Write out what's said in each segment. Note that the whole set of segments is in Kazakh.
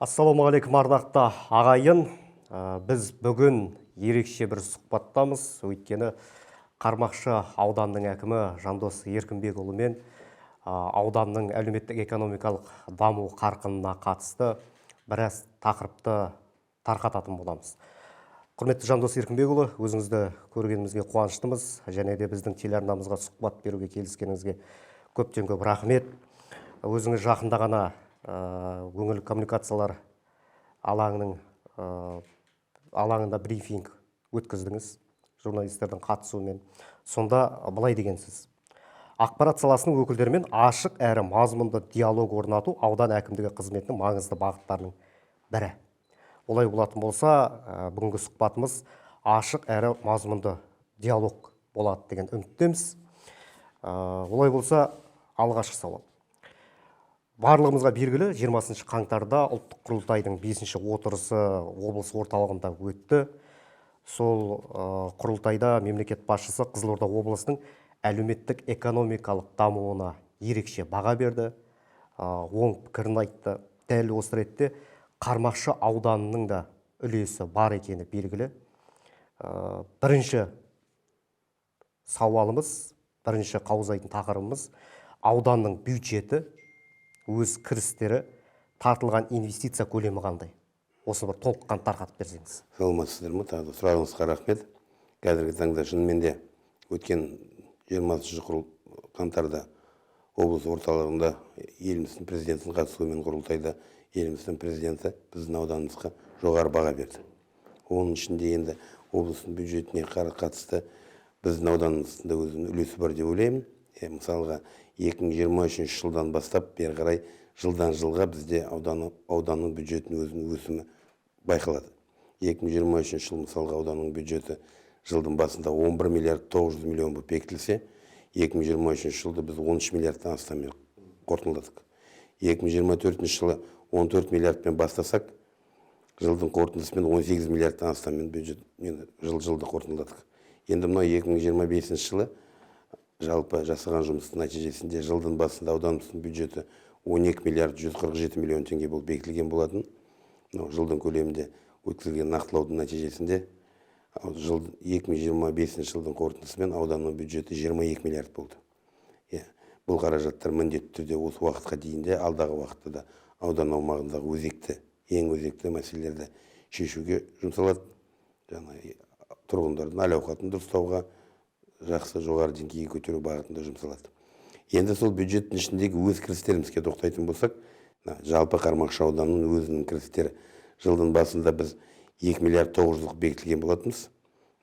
Ассалаумағалейкум, ардақты ағайын. Біз бүгін ерекше бір сұхбаттамыз, өйткені Қармақшы ауданының әкімі Жандос Еркінбекұлымен ауданның әлеуметтік экономикалық даму қарқынына қатысты біраз тақырыпты тарқататын боламыз. Құрметті Жандос Еркінбекұлы, өзіңізді көргенімізге қуаныштымыз және де біздің телеарнамызға сұхбат беруге келіскеніңізге көптен көп рахмет. Өзіңіз жақында ғана өңірлік коммуникациялар алаңында брифинг өткіздіңіз журналистердің қатысуымен. Сонда былай дегенсіз: «Ақпарат саласының өкілдерімен ашық әрі мазмұнды диалог орнату — аудан әкімдігі қызметінің маңызды бағыттарының бірі». Олай болатын болса, бүгінгі сұхбатымыз ашық әрі мазмұнды диалог болады деген үміттеміз. Олай болса, алғашқы сауал. Барлығымызға белгілі, 20 қаңтарда ұлттық құрылтайдың бесінші отырысы облыс орталығында өтті. Сол құрылтайда мемлекет басшысы Қызылорда облысының әлеуметтік экономикалық дамуына ерекше баға берді, оң пікірін айтты. Дәл осы ретте Қармақшы ауданының да үлесі бар екені белгілі. Бірінші сауалымыз, бірінші қаузайтын тақырыбымыз: ауданның бюджеті, өз кірістері, тартылған инвестиция көлемі қандай? Осы бір толыққанды тарқатып берсеңіз. Саламатсыздар ма? Тағы да сұрағыңызға рахмет. Қазіргі таңда шынымен де өткен 20 қаңтарда облыс орталығында еліміздің президентінің қатысуымен құрылтайда еліміздің президенті біздің ауданымызға жоғары баға берді. Оның ішінде енді облыстың бюджетіне қатысты біздің ауданымыздың да өзінің үлесі бар деп ойлаймын. Мысалға, 2023 жылдан бастап бері қарай жылдан жылға бізде ауданның бюджетінің өзінің өсімі байқалады. 2023 жыл, мысалға, ауданның бюджеті жылдың басында 11 миллиард 900 миллион болып бекітілсе, 2023 жылды біз 13 миллиардтан астам қорытындыладық. 2024 жылы 14 миллиардпен бастасақ, жылдың қорытындысымен 18 миллиардтан астаммен бюджет енді жылды қорытындыладық. Енді мынау 2025 жылы жалпы жасаған жұмыстың нәтижесінде жылдың басында ауданымыздың бюджеті 12 миллиард 147 миллион теңге болып бекітілген болатын. Мынау жылдың көлемінде өткізілген нақтылаудың нәтижесінде жыл 2025 жылдың қорытындысымен ауданның бюджеті 22 миллиард болды. Иә, бұл қаражаттар міндетті түрде осы уақытқа дейін де, алдағы уақытта да аудан аумағындағы өзекті, ең өзекті мәселелерді шешуге жұмсалады. Жаңа тұрғындардың әл ауқатын дұрыстауға, жақсы, жоғары деңгейге көтеру бағытында жұмсалады. Енді сол бюджеттің ішіндегі өз кірістерімізге тоқтайтын болсақ, мына жалпы Қармақшы ауданының өзінің кірістері жылдың басында біз 2 миллиард 900 бекітілген болатынбыз.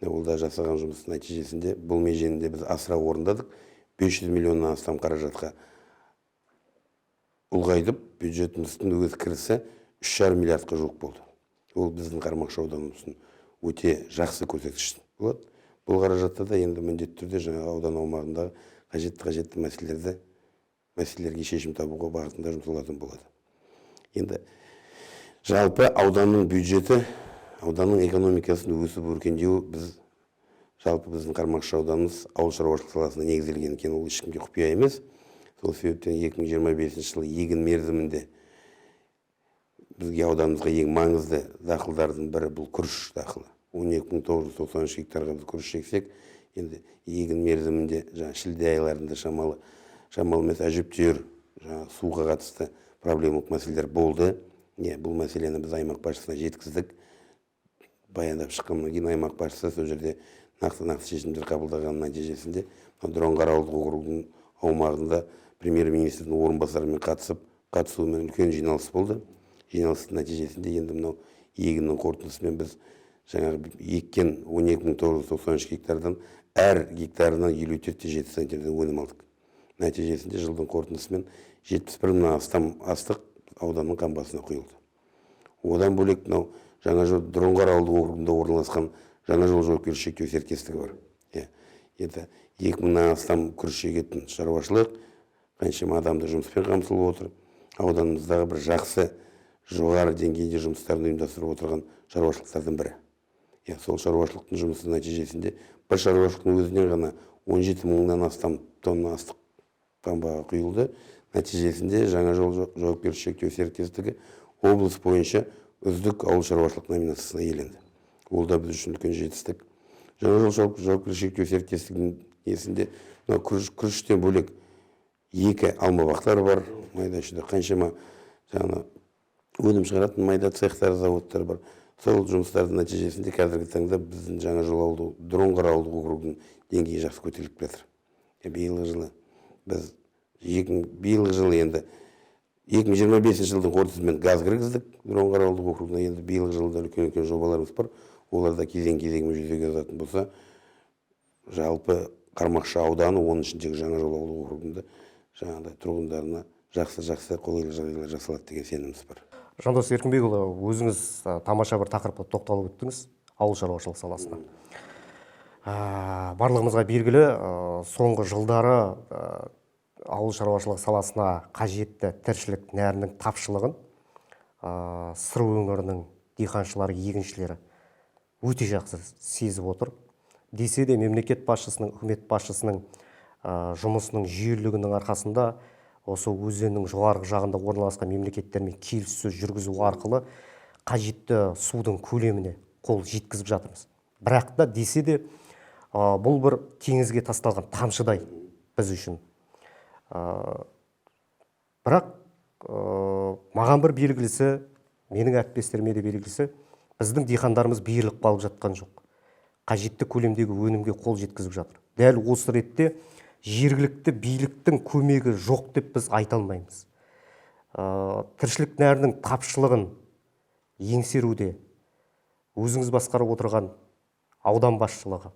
Ол да жасаған жұмыстың нәтижесінде бұл межені де біз асыра орындадық. 500 миллионнан астам қаражатқа ұлғайтып, бюджетіміздің өз кірісі 3,5 миллиардқа жуық болды. Ол біздің Қармақшы ауданымыздың өте жақсы көрсеткіш болады. Бұл қаражатта да енді міндетті түрде жаңағы аудан аумағындағы қажетті мәселелерге шешім табуға бағытында жұмсалатын болады. Енді жалпы ауданның бюджеті, ауданның экономикасының өсіп өркендеуі, біз жалпы біздің Қармақшы ауданымыз ауыл шаруашылық саласына негізделген екен, ол ешкімге құпия емес. Сол себептен 2025 жылы егін мерзімінде бізге, ауданымызға ең маңызды дақылдардың бірі бұл күріш дақылы. 12 993 гектарға біз күріш ексек, енді егін мерзімінде жаңа шілде айларында шамалы емес, әжептәуір жаңа суға қатысты проблемалық мәселелер болды. Не, бұл мәселені біз аймақ басшысына жеткіздік. Баяндап шыққаннан кейін аймақ басшысы сол жерде нақты нақты шешімдер қабылдағанның нәтижесінде мына Дронғар ауылдық округінің аумағында премьер министрдің орынбасарымен қатысуымен үлкен жиналыс болды. Жиналыстың нәтижесінде енді мынау егіннің қорытындысымен біз жаңағы еккен 12 993 гектардан әр гектарынан 54,7 центнерден өнім алдық. Нәтижесінде жылдың қорытындысымен 71 мыңнан астам астық ауданның қамбасына құйылды. Одан бөлек, мынау Жаңа Жол, Дронғар ауылдық округінде орналасқан Жаңа Жол жауапкершілігі шектеулі серіктестігі бар. Иә, енді 2000-нан астам күріш егетін шаруашылық, қаншама адамды жұмыспен қамтылып отыр. Ауданымыздағы бір жақсы, жоғары деңгейде жұмыстарын ұйымдастырып отырған шаруашылықтардың бірі. Иә, сол шаруашылықтың жұмысы нәтижесінде бір шаруашылықтың өзінен ғана 17 мыңнан астам тонна астық қамбаға құйылды. Нәтижесінде Жаңа Жол жауапкершілігі шектеулі серіктестігі Облыс бойынша үздік ауыл шаруашылық номинациясына иеленді. Ол да біз үшін үлкен жетістік. Жаңа жол жауапкершілігі шектеулі серіктестігінің несінде мынау күріштен бөлек 2 алма бақтары бар, майда шүйде қаншама жаңа өнім шығаратын майда цехтар, заводтар бар. Сол жұмыстардың нәтижесінде қазіргі таңда біздің Жаңа жол ауылдық, Дронғар ауылдық округінің деңгейі жақсы көтеріліп келе жатыр. Биылғы жылы біз биылғы жылы енді 2025 жылдың қорытындысымен газ кіргіздік Дронғар ауылдық округына. Енді биылғы жылда үлкен-үлкен жобаларымыз бар. Олар да кезең-кезеңімен жүзеге асатын болса, жалпы Қармақшы ауданы, оның ішіндегі Жаңа жол ауылдық округында жаңағыдай тұрғындарына жақсы-жақсы қолайлы жағдайлар жасалады деген сеніміміз бар. Жандос Еркінбекұлы, өзіңіз тамаша бір тақырыпқа тоқталып өттіңіз, ауыл шаруашылық саласына. Барлығымызға белгілі, соңғы жылдары ауыл шаруашылық саласына қажетті тіршілік нәрінің тапшылығын Сыр өңірінің диқаншылары, егіншілері өте жақсы сезіп отыр. Десе де мемлекет басшысының, үкімет басшысының жұмысының жүйелілігінің арқасында осы өзеннің жоғарғы жағында орналасқан мемлекеттермен келіссөз жүргізу арқылы қажетті судың көлеміне қол жеткізіп жатырмыз. Бірақ та десе де бұл бір теңізге тасталған тамшыдай біз үшін. Бірақ маған бір белгілісі, менің әріптестеріме де белгілісі, біздің диқандарымыз беріліп қалып жатқан жоқ. Қажетті көлемдегі өнімге қол жеткізіп жатыр. Дәл осы ретте жергілікті биліктің көмегі жоқ деп біз айта алмаймыз. Тіршілік нәрінің тапшылығын еңсеруде өзіңіз басқарып отырған аудан басшылығы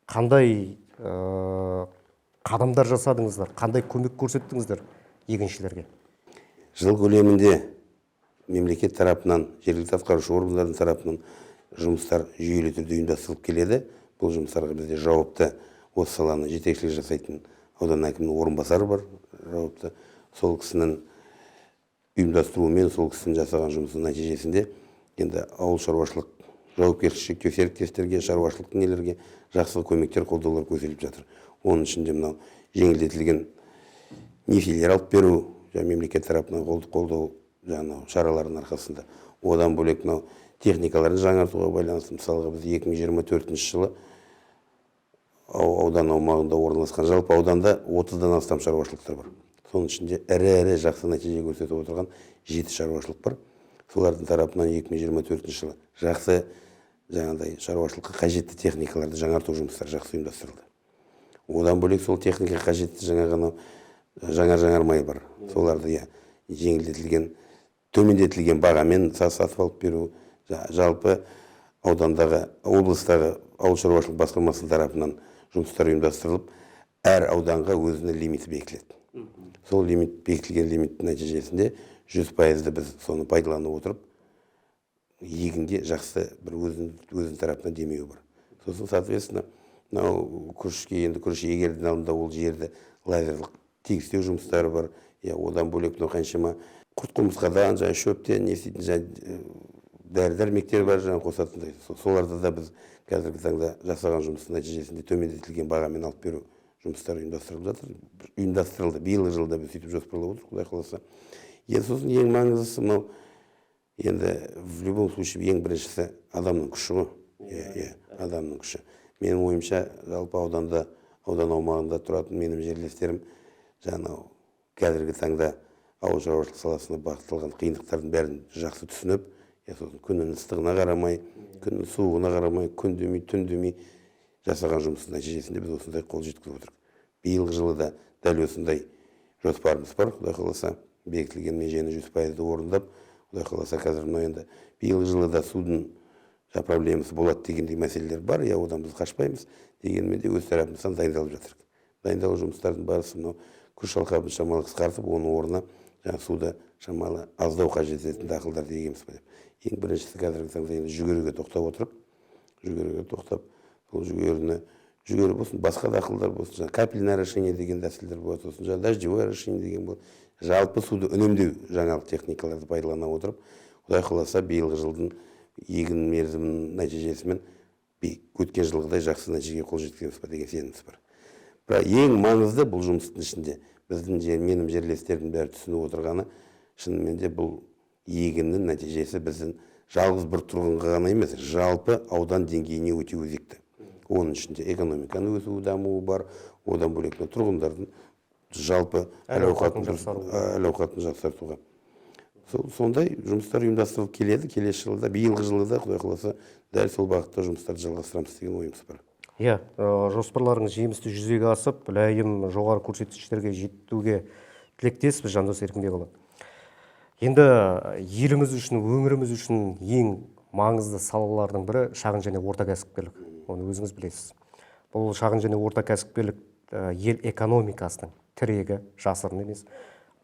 қандай қадамдар жасадыңыздар, қандай көмек көрсеттіңіздер егіншілерге? Жыл көлемінде мемлекет тарапынан, жергілікті атқарушы органдардың тарапынан жұмыстар жүйелі түрде ұйымдастырылып келеді. Бұл жұмыстарға бізде жауапты осы саланы жетекшілік жасайтын аудан әкімінің орынбасары бар, жауапты. Сол кісінің ұйымдастыруымен, сол кісінің жасаған жұмысының нәтижесінде енді ауыл шаруашылық жауапкершілігі шектеулі серіктестерге, шаруашылық нелерге жақсы көмектер, қолдаулар көрсетіліп жатыр. Оның ішінде мынау жеңілдетілген несиелер алып беру, жаңа мемлекет тарапынан қолдау жаңағы шараларының арқасында. Одан бөлек мынау техникаларын жаңартуға байланысты, мысалға біз 2024 жылы аудан аумағында орналасқан, жалпы ауданда 30-дан астам шаруашылықтар бар. Соның ішінде ірі-ірі жақсы нәтиже көрсетіп отырған 7 шаруашылық бар. Солардың тарапынан 2024 жылы жақсы жаңағыдай шаруашылыққа қажетті техникаларды жаңарту жұмыстары жақсы ұйымдастырылды. Одан бөлек сол техникаға қажетті жаңағы анау жанар-жағармай бар. Соларды жеңілдетілген, төмендетілген бағамен сатып алып беру, жалпы аудандағы, облыстағы ауыл шаруашылық басқармасының тарапынан жұмыстар ұйымдастырылып, әр ауданға өзінің лимиті бекітіледі. Сол лимит, бекітілген лимиттің нәтижесінде 100% біз соны пайдаланып отырып, егінге жақсы бір өзінің тарапынан демеу бар. Сосын, соответственно, мынау күрішке, енді күріш егердің алдында ол жерді лазерлік тегістеу жұмыстары бар. Одан бөлек мынау қаншама құрт құмырсқадан, жаңа шөптен не істейтін жаңа дәрі-дәрмектер бар, жаңа қосатындай. Соларды да біз қазіргі таңда жасаған жұмыстың нәтижесінде төмендетілген бағамен алып беру жұмыстары ұйымдастырылып жатыр. Ұйымдастырылды. Биылғы жылда біз сөйтіп жоспарлап отырмыз, Құдай қаласа. Енді сосын ең маңыздысы мынау, енді в любом случае ең біріншісі адамның күші ғой. Адамның күші. Менің ойымша, жалпы аудан аумағында тұратын менің жерлестерім жаңағы қазіргі таңда ауыл шаруашылық саласына бағытталған қиындықтардың бәрін жақсы түсініп, сосын күннің ыстығына қарамай, күннің суығына қарамай, күн демей, түн демей жасаған жұмыстың нәтижесінде біз осындай қол жеткізіп отырмыз. Биылғы жылы да дәл осындай жоспарымыз бар, Құдай қаласа, бекітілген межені 100% орындап, Құдай қаласа, қазір мынау енді биылғы жылы да судың проблемасы болады дегендей мәселелер бар, одан біз қашпаймыз, дегенмен де өз тарапымыздан дайындалып жатырмыз. Дайындалу жұмыстарының барысы мынау күріш алқабын шамалы қысқартып, оның орнына жаңа суды шамалы аздау қажет ететін дақылдарды егеміз бе деп. Ең біріншісі қазіргі таңда енді жүгеріге тоқтап отырып, жүгеріге тоқтап, сол жүгеріні, жүгері болсын, басқа дақылдар болсын, жаңа капельное орошение деген тәсілдер болады, сосын жаңа дождевое орошение деген болады. Жалпы суды үнемдеу жаңалық техникаларды пайдалана отырып, Құдай қаласа, биылғы жылдың егін мерзімінің нәтижесімен өткен жылғыдай жақсы нәтижеге қол жеткіземіз бе деген сеніміміз бар. Бірақ ең маңызды бұл жұмыстың ішінде біздің менің жерлестерімнің бәрі түсініп отырғаны, шынымен де бұл Егіннің нәтижесі біздің жалғыз бір тұрғынға ғана емес, жалпы аудан деңгейіне өте өзекті. Оның ішінде экономиканың өсуі, дамуы бар, одан бөлек тұрғындардың жалпы әл-ауқатын жақсартуға. Сондай жұмыстар ұйымдастырылып келеді. Келесі жылы да, биылғы жылы да, Құдай қаласа, дәл сол бағытта жұмыстарды жалғастырамыз деген ойымыз бар. Иә, жоспарларыңыз жемісті жүзеге асып, лайым жоғары көрсеткіштерге жетуге тілектеспіз, Жандос Еркінбекұлы. Енді еліміз үшін, өңіріміз үшін ең маңызды салалардың бірі шағын және орта кәсіпкерлік. Оны өзіңіз білесіз. Бұл шағын және орта кәсіпкерлік ел экономикасының тірегі, жасырын емес.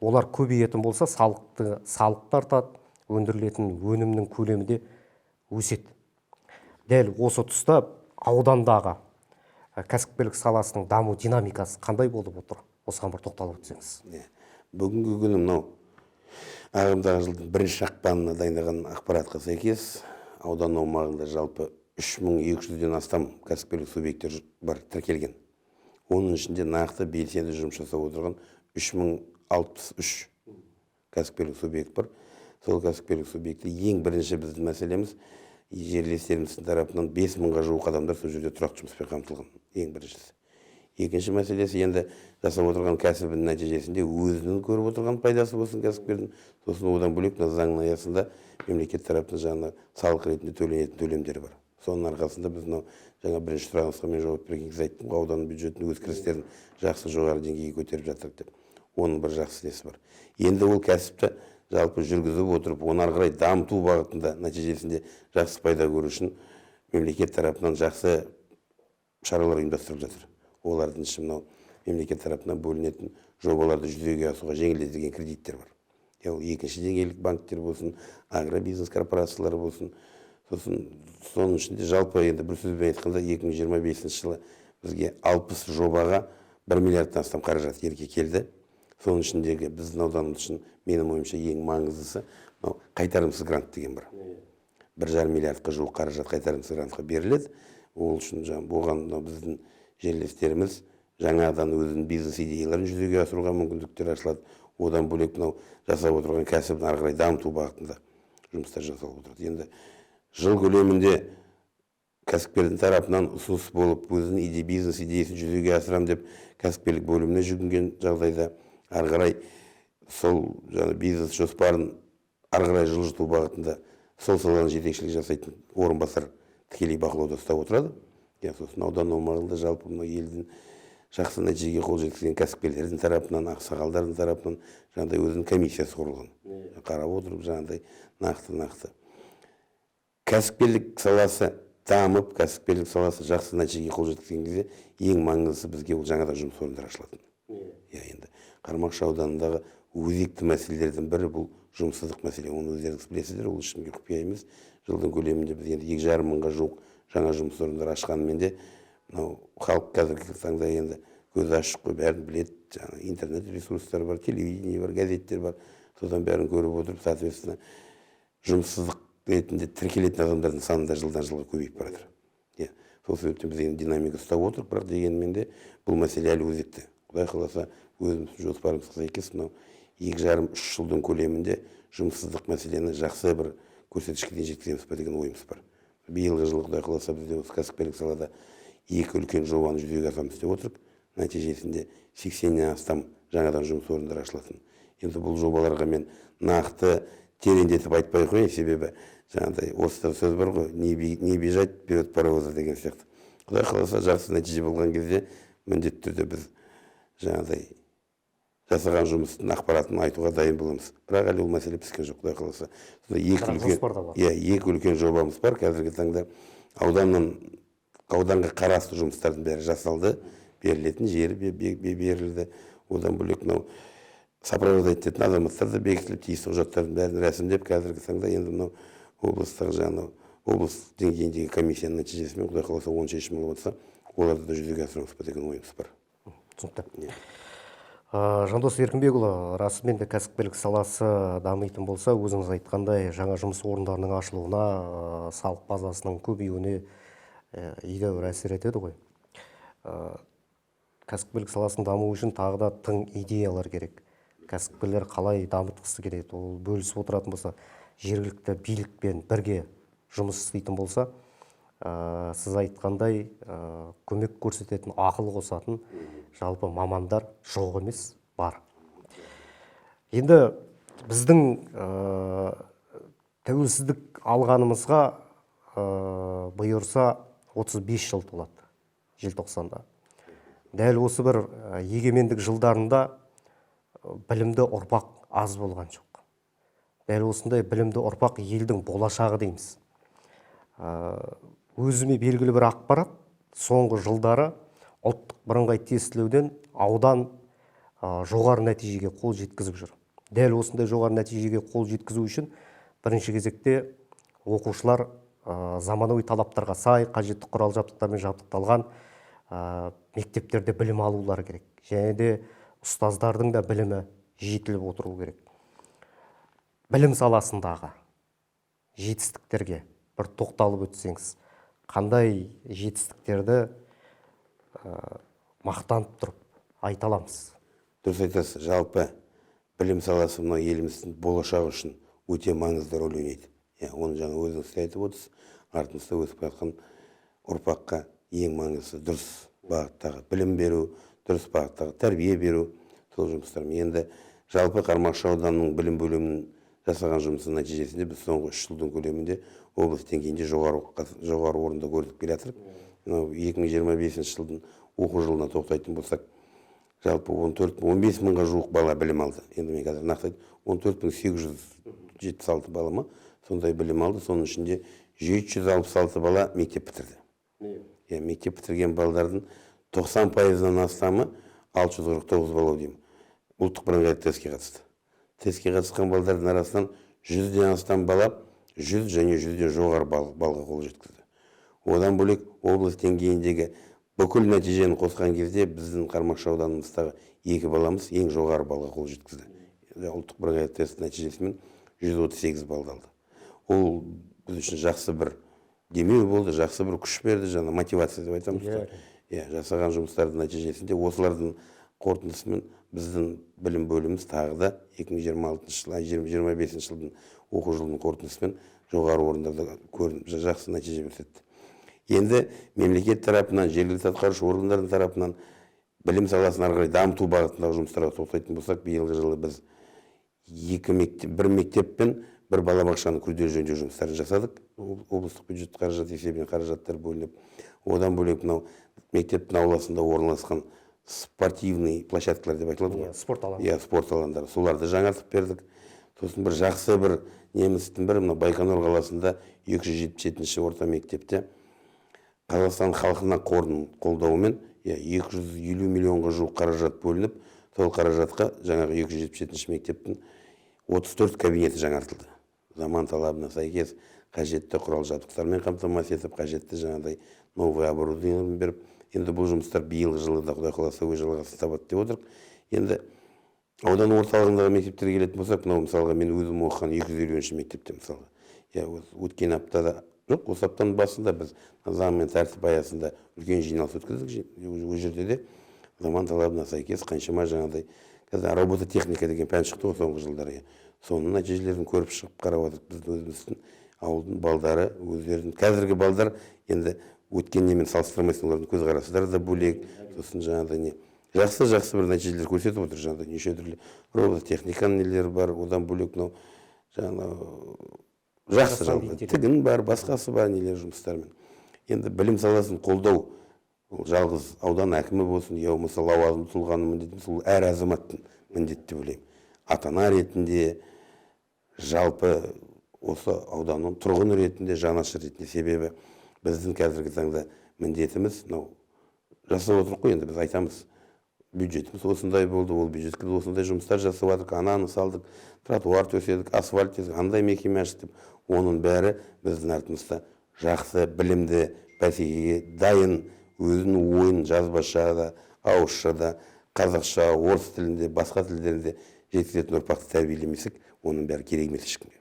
Олар көбейетін болса, салық тартады, өндірілетін өнімнің көлемі де өседі. Дәл осы тұста аудандағы кәсіпкерлік саласының даму динамикасы қандай болып отыр? Осыған бір тоқталып өтсеңіз. Бүгінгі күні мынау ағымдағы жылдың бірінші ақпанына дайындаған ақпаратқа сәйкес аудан аумағында жалпы 3200-ден астам кәсіпкерлік субъекттер бар тіркелген. Оның ішінде нақты белсенді жұмыс жасап отырған 3063 кәсіпкерлік субъект бар. Сол кәсіпкерлік субъекті ең бірінші біздің мәселеміз жерлестеріміздің тарапынан 5000-ға жуық адамдар сол жерде тұрақты жұмыспен қамтылған. Ең біріншісі. Екінші мәселесі енді жасап отырған кәсібінің нәтижесінде өзінің көріп отырған пайдасы болсын кәсіпкердің, сосын одан бөлек мына заңның аясында мемлекет тарапынан жаңа салық ретінде төленетін төлемдер бар. Соның арқасында біз мынау жаңа бірінші сұрағыңызға мен жауап берген кезде айттым ғой, аудан бюджетінің өз кірістерін жақсы жоғары деңгейге көтеріп жатыр деп. Оның бір жақсы несі бар. Енді ол кәсіпті жалпы жүргізіп отырып, оны ары қарай дамыту бағытында нәтижесінде жақсы пайда көру үшін мемлекет тарапынан жақсы шаралар ұйымдастырылып жатыр. Олардың іші мынау мемлекет тарапынан бөлінетін жобаларды жүзеге асуға жеңілдетілген кредиттер бар. Ол екінші деңгейлік банктер болсын, агробизнес корпорациялар болсын. Сосын соның ішінде жалпы енді бір сөзбен айтқанда 2025 жылы бізге 60 жобаға 1 миллиардтан астам қаражат ерке келді. Соның ішіндегі біздің ауданымыз үшін менің ойымша ең маңыздысы мынау қайтарымсыз грант деген бар. 1,5 миллиардқа жуық қаражат қайтарымсыз грантқа беріледі. Ол үшін жаңа оған мынау біздің жерлестеріміз жаңадан өзінің бизнес идеяларын жүзеге асыруға мүмкіндіктер ашылады. Одан бөлек мынау жасап отырған кәсібін ары қарай дамыту бағытында жұмыстар жасалып отырады. Енді жыл көлемінде кәсіпкердің тарапынан ұсыныс болып, өзінің бизнес идеясын жүзеге асырам деп кәсіпкерлік бөліміне жүгінген жағдайда ары қарай сол жаңа бизнес жоспарын ары қарай жылжыту бағытында сол саланың жетекшілік жасайтын орынбасар тікелей бақылауда ұстап отырады. Сосын аудан аумағында жалпы мына елдің жақсы нәтижеге қол жеткізген кәсіпкерлердің тарапынан, ақсақалдардың тарапынан жаңағыдай өзінің комиссиясы құрылған. Қарап отырып жаңағыдай нақты-нақты. Кәсіпкерлік саласы дамып, кәсіпкерлік саласы жақсы нәтижеге қол жеткізген кезде ең маңыздысы бізге ол жаңадан жұмыс орындары ашылатын. Енді Қармақшы ауданындағы өзекті мәселелердің бірі бұл жұмыссыздық мәселе. Оны өздеріңіз білесіздер, ол ешкімге құпия емес. Жылдың көлемінде біз енді 2,5 мыңға жуық жаңа жұмыс орындары ашқанымен де мынау халық қазіргі таңда енді көзі ашық қой, бәрін біледі. Жаңа интернет ресурстар бар, телевидение бар, газеттер бар. Содан бәрін көріп отырып, соответственно, жұмыссыздық ретінде тіркелетін адамдардың саны да жылдан жылға көбейіп бара жатыр. Сол себептен біз енді динамика ұстап отырмыз, бірақ дегенмен де бұл мәселе әлі өзекті. Құдай қаласа, өзіміздің жоспарымызға сәйкес мынау 2,5-3 жылдың көлемінде жұмыссыздық мәселені жақсы бір көрсеткішке дейін жеткіземіз бе деген ойымыз бар. Биылғы жылы Құдай қаласа бізде осы кәсіпкерлік салада 2 үлкен жобаны жүзеге асырамыз деп отырмыз. Нәтижесінде 80-нен астам жаңадан жұмыс орындары ашылатын. Енді бұл жобаларға мен нақты тереңдетіп айтпай қояйын, себебі жаңағыдай орыста сөз бар ғой, не бежать вперед паровоза деген сияқты. Құдай қаласа жақсы нәтиже болған кезде міндетті түрде біз жаңағыдай жасаған жұмыстың ақпаратын айтуға дайын боламыз. Бірақ әлі ол мәселе піскен жоқ, Құдай қаласа. Сонда Бірақ жоспарда бар. Екі үлкен жобамыз бар. Қазіргі таңда ауданға қарасты жұмыстардың бәрі жасалды, берілетін жері берілді. Одан бөлек мынау сопровождать ететін азаматтар да бекітіліп, тиісті құжаттардың бәрін рәсімдеп, қазіргі таңда енді мынау облыстағы жаңағы облыс деңгейіндегі комиссияның нәтижесімен Құдай қаласа 10 шешім алып отырса, оларды да жүзеге асырамыз ба деген ойымыз бар. Түсінікті. Жандос Еркінбекұлы, расымен де кәсіпкерлік саласы дамитын болса, өзіңіз айтқандай жаңа жұмыс орындарының ашылуына, салық базасының көбеюіне едәуір әсер етеді ғой. Кәсіпкерлік саласының дамуы үшін тағы да тың идеялар керек. Кәсіпкерлер қалай дамытқысы келеді, ол бөлісіп отыратын болса, жергілікті билікпен бірге жұмыс істейтін болса, сіз айтқандай, көмек көрсететін, ақыл қосатын жалпы мамандар жоқ емес, бар. Енді біздің тәуелсіздік алғанымызға бұйырса 35 жыл толады желтоқсанда. Дәл осы бір егемендік жылдарында білімді ұрпақ аз болған жоқ. Дәл осындай білімді ұрпақ елдің болашағы дейміз. Өзіме белгілі бір ақпарат, соңғы жылдары ұлттық бірыңғай тестілеуден аудан жоғары нәтижеге қол жеткізіп жүр. Дәл осындай жоғары нәтижеге қол жеткізу үшін бірінші кезекте оқушылар заманауи талаптарға сай қажетті құрал жабдықтармен жабдықталған мектептерде білім алулары керек. Және де ұстаздардың да білімі жетіліп отыру керек. Білім саласындағы жетістіктерге бір тоқталып өтсеңіз, қандай жетістіктерді мақтанып тұрып айта аламыз? Дұрыс айтасыз. Жалпы білім саласы мына еліміздің болашағы үшін өте маңызды рөл ойнайды. Иә, оны жаңа өзіңіз де айтып отырсыз. Артымызда өсіп жатқан ұрпаққа ең маңыздысы дұрыс бағыттағы білім беру, дұрыс бағыттағы тәрбие беру, сол жұмыстармен. Енді жалпы Қармақшы ауданының білім бөлімінің жасаған жұмысының нәтижесінде біз соңғы 3 жылдың көлемінде облыс деңгейінде жоғары орында көрініп келе жатырмыз. Мынау 2025 жылдың оқу жылына тоқтайтын болсақ, жалпы 14-15 мыңға жуық бала білім алды. Енді мен қазір нақты айтайын, 14 876 бала ма, сондай білім алды. Соның ішінде 766 бала мектеп бітірді. Иә, мектеп бітірген балдардың 90%-ынан астамы, 649 бала деймін, ұлттық бірыңғай тестке қатысты. Тестке қатысқан балдардың арасынан 100-ден астам бала 100 және 100-ден жоғары балға қол жеткізді. Одан бөлек облыс деңгейіндегі бүкіл нәтижені қосқан кезде біздің Қармақшы ауданымыздағы екі баламыз ең жоғары балға қол жеткізді. Ұлттық бірыңғай тест нәтижесімен 138 балды алды. Ол біз үшін жақсы бір демеу болды, жақсы бір күш берді, жаңа мотивация деп айтамыз ғой. Иә, жасаған жұмыстардың нәтижесінде, осылардың қорытындысымен біздің білім бөліміміз тағы да 2026 жыл, 25 жылдың оқу жылының қорытындысымен жоғары орындарда көрініп, жақсы нәтиже көрсетті. Енді мемлекет тарапынан, жергілікті атқарушы органдардың тарапынан білім саласын ары қарай дамыту бағытындағы жұмыстарға тоқтайтын болсақ, биылғы жылы біз екі мектеп, бір мектеп пен бір балабақшаны күрделі жөндеу жұмыстарын жасадық. Облыстық бюджет қаражат есебінен қаражаттар бөлініп. Одан бөлек мынау мектептің ауласында орналасқан спортивный площадкалар деп айтылады ғой. Иә, спорт алаңы. Иә, спорт алаңдары, соларды жаңартып бердік. Сосын бір жақсы бір немістің бірі, мына Байқоңыр қаласында 277-ші орта мектепте Қазақстан халқына қорының қолдауымен, иә, 250 миллионға жуық қаражат бөлініп, сол қаражатқа жаңағы 277-ші мектептің 34 кабинеті жаңартылды. Заман талабына сәйкес қажетті құрал жабдықтармен қамтамасыз етіп, қажетті жаңағыдай новый оборудование беріп. Енді бұл жұмыстар биылғы жылы да, құдай қаласа, өз жалғасын табады деп отырмық. Енді аудан орталығындағы мектептерге келетін болсақ, мынау мысалға мен өзім оқыған 250-ші мектепте, мысалға, иә, өткен аптада, жоқ, осы аптаның басында біз заң мен тәртіп аясында үлкен жиналыс өткіздік. Ол жерде де заман талабына сәйкес қаншама жаңағыдай қазір робототехника деген пән шықты ғой соңғы жылдары, иә, соның нәтижелерін көріп шығып, қарап отырып, біздің өзіміздің ауылдың балдары өздерінің, қазіргі балдар енді өткен немен салыстырмайсың, олардың көзқарастары да бөлек. Сосын жаңағыдай не жақсы жақсы бір нәтижелер көрсетіп отыр. Жаңағыдай неше түрлі робототехниканың нелері бар, одан бөлек мынау жаңағы жақсы жалпы тігін бар, басқасы бар нелер жұмыстармен. Енді білім саласын қолдау ол жалғыз аудан әкімі болсын, я болмаса лауазымды тұлғаның міндеті емес, ол әр азаматтың міндеті деп ойлаймын. Ата ана ретінде, жалпы осы ауданның тұрғыны ретінде, жанашыр ретінде. Себебі біздің қазіргі таңда міндетіміз мынау жасап отырмық қой. Енді біз айтамыз, бюджетіміз осындай болды, ол бюджетке біз осындай жұмыстар жасап жатырмық, ананы салдық, тротуар төседік, асфальт төседік, андай мекеме аштық деп. Оның бәрі біздің артымызда жақсы білімді, бәсекеге дайын, өзінің ойын жазбаша да, ауызша да, қазақша, орыс тілінде, басқа тілдерінде жеткізетін ұрпақты тәрбиелемесек, оның бәрі керек емес ешкімге.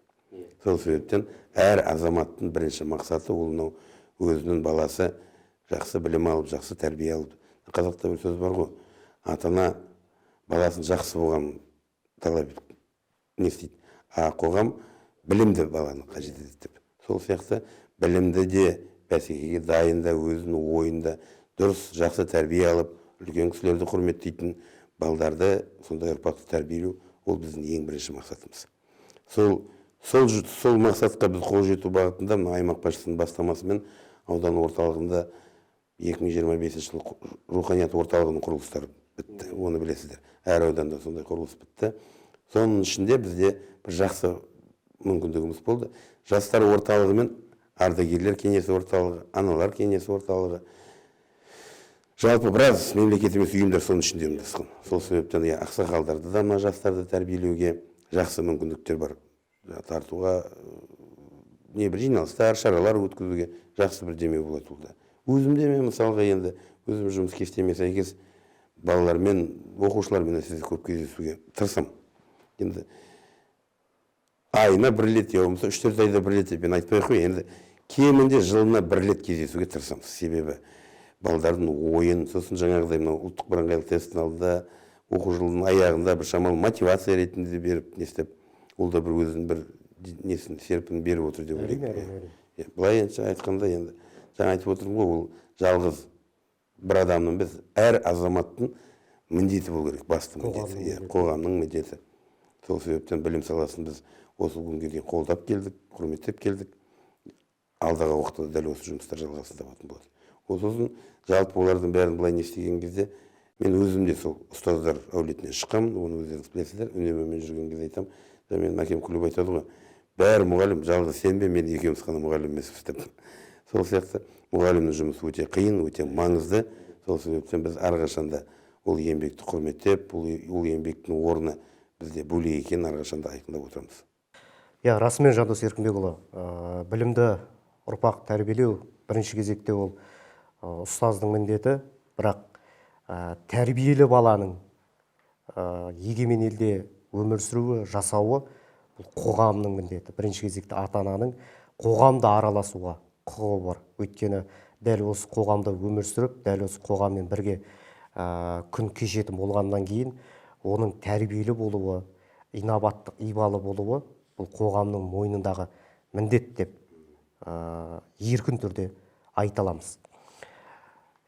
Сол себептен әр азаматтың бірінші мақсаты ол мынау өзінің баласы жақсы білім алып, жақсы тәрбие алып. Қазақта бір сөз бар ғой, ата ана баласын жақсы болған талап не істейді, а қоғам білімді баланы қажет етеді деп. Сол сияқты білімді де, бәсекеге дайын да, өзінің ойында дұрыс, жақсы тәрбие алып, үлкен кісілерді құрметтейтін балдарды, сондай ұрпақты тәрбиелеу ол біздің ең бірінші мақсатымыз. Сол мақсатқа біз қол жету бағытында мына аймақ басшысының бастамасымен аудан орталығында 2025 жылы руханият орталығының құрылыстары бітті, оны білесіздер. Әр ауданда сондай құрылыс бітті. Соның ішінде бізде бір жақсы мүмкіндігіміз болды. Жастар орталығы мен ардагерлер кеңесі орталығы, аналар кеңесі орталығы, жалпы біраз мемлекет емес ұйымдар соның ішінде ұйымдасқан. Сол себептен ақсақалдарды да, мына жастарды тәрбиелеуге жақсы мүмкіндіктер бар. Тартуға, не бір жиналыстар, шаралар өткізуге жақсы бір демеу болады ол да. Өзім де мен мысалға енді өзім жұмыс кестеме сәйкес балалармен, оқушылармен әсіресе көп кездесуге тырысамын. Енді айына бір рет, я болмаса 3-4 айда бір рет деп мен айтпай ақ қояйын, енді кемінде жылына бір рет кездесуге тырысамыз. Себебі балдардың ойын, сосын жаңағыдай мынау ұлттық бірыңғай тесттің алдында, оқу жылының аяғында бір шамалы мотивация ретінде беріп, не істеп, ол да бір өзінің бір несін, серпінін беріп отыр деп ойлаймын. Әрине, әрине. Былай айтқанда енді жаңа айтып отырмын ғой, ол жалғыз бір адамның емес, әр азаматтың міндеті болу керек, басты міндеті, қоғамның міндеті. Сол себептен білім саласын біз осы күнге дейін қолдап келдік, құрметтеп келдік. Алдағы уақытта да дәл осы жұмыстар жалғасын табатын болады. Ол сосын жалпы олардың бәрін былай не істеген кезде, мен өзім де сол ұстаздар әулетінен шыққанмын, оны өздеріңіз білесіздер. Үнемі мен жүрген кезде айтамын, менің әкем күліп айтады ғой, бәрі мұғалім, жалғыз сен бе, мен екеуміз ғана мұғалім емеспіз деп. Сол сияқты мұғалімнің жұмысы өте қиын, өте маңызды. Сол себептен біз әрқашанда ол еңбекті құрметтеп, ол еңбектің орны бізде бөлек екенін әрқашанда айқындап отырамыз. Иә, расымен, Жандос Еркінбекұлы, білімді ұрпақ тәрбиелеу бірінші кезекте ол ұстаздың міндеті, бірақ тәрбиелі баланың егемен елде өмір сүруі, жасауы бұл қоғамның міндеті. Бірінші кезекте ата-ананың қоғамда араласуға құқығы бар. Өйткені дәл осы қоғамда өмір сүріп, дәл осы қоғаммен бірге күн кешетін болғаннан кейін оның тәрбиелі болуы, инабатты, ибалы болуы бұл қоғамның мойнындағы міндет деп еркін түрде айта аламыз.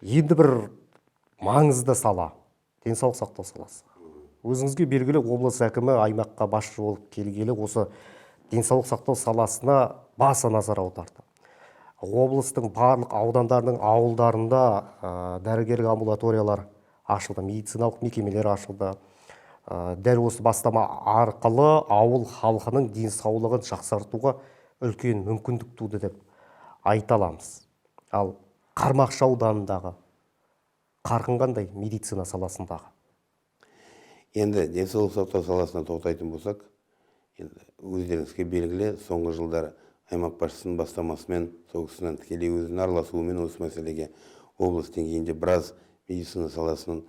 Енді бір маңызды сала, денсаулық сақтау саласы. Өзіңізге белгілі, облыс әкімі аймаққа басшы болып келгелі осы денсаулық сақтау саласына баса назар аударды. Облыстың барлық аудандарының ауылдарында дәрігерлік амбулаториялар ашылды, медициналық мекемелер ашылды. Дәл осы бастама арқылы ауыл халқының денсаулығын жақсартуға үлкен мүмкіндік туды деп айта аламыз. Ал Қармақшы ауданындағы қарқын қандай медицина саласындағы? Енді денсаулық сақтау саласына тоқтайтын болсақ, енді өздеріңізге белгілі, соңғы жылдары аймақ басшысының бастамасымен, сол кісінің тікелей өзінің араласуымен осы мәселеге облыс деңгейінде біраз медицина саласының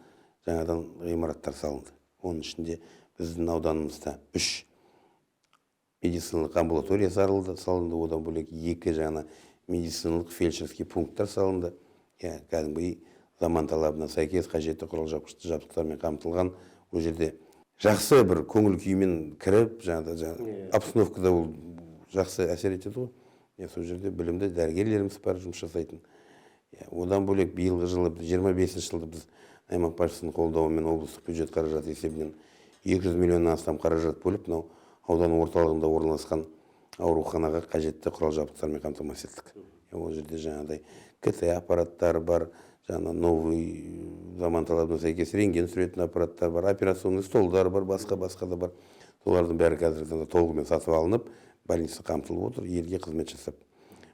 жаңадан ғимараттар салынды. Оның ішінде біздің ауданымызда 3 медициналық амбулатория салынды, одан бөлек 2 жаңа медициналық фельдшерский пункттар салынды. Кәдімгідей заман талабына сәйкес қажетті құрал жабдықтармен қамтылған. Ол жерде жақсы бір көңіл күймен кіріп, жаңағыдай обстановкада ол жақсы әсер етеді ғой. Сол жерде білімді дәрігерлеріміз бар жұмыс жасайтын. Одан бөлек биылғы жылы, 25 жылды біз аймақ басшысының қолдауымен облыстық бюджет қаражаты есебінен 200 миллионнан астам қаражат бөліп, мынау аудан орталығында орналасқан ауруханаға қажетті құрал жабдықтармен қамтамасыз еттік. Ол жерде жаңағыдай КТ аппараттары бар, жаңа новый заман талабына сәйкес рентген түсіретін аппараттар бар, операционный столдар бар, басқа-басқа да бар. Солардың бәрі қазіргі таңда толығымен сатып алынып, больница қамтылып отыр, елге қызмет жасап.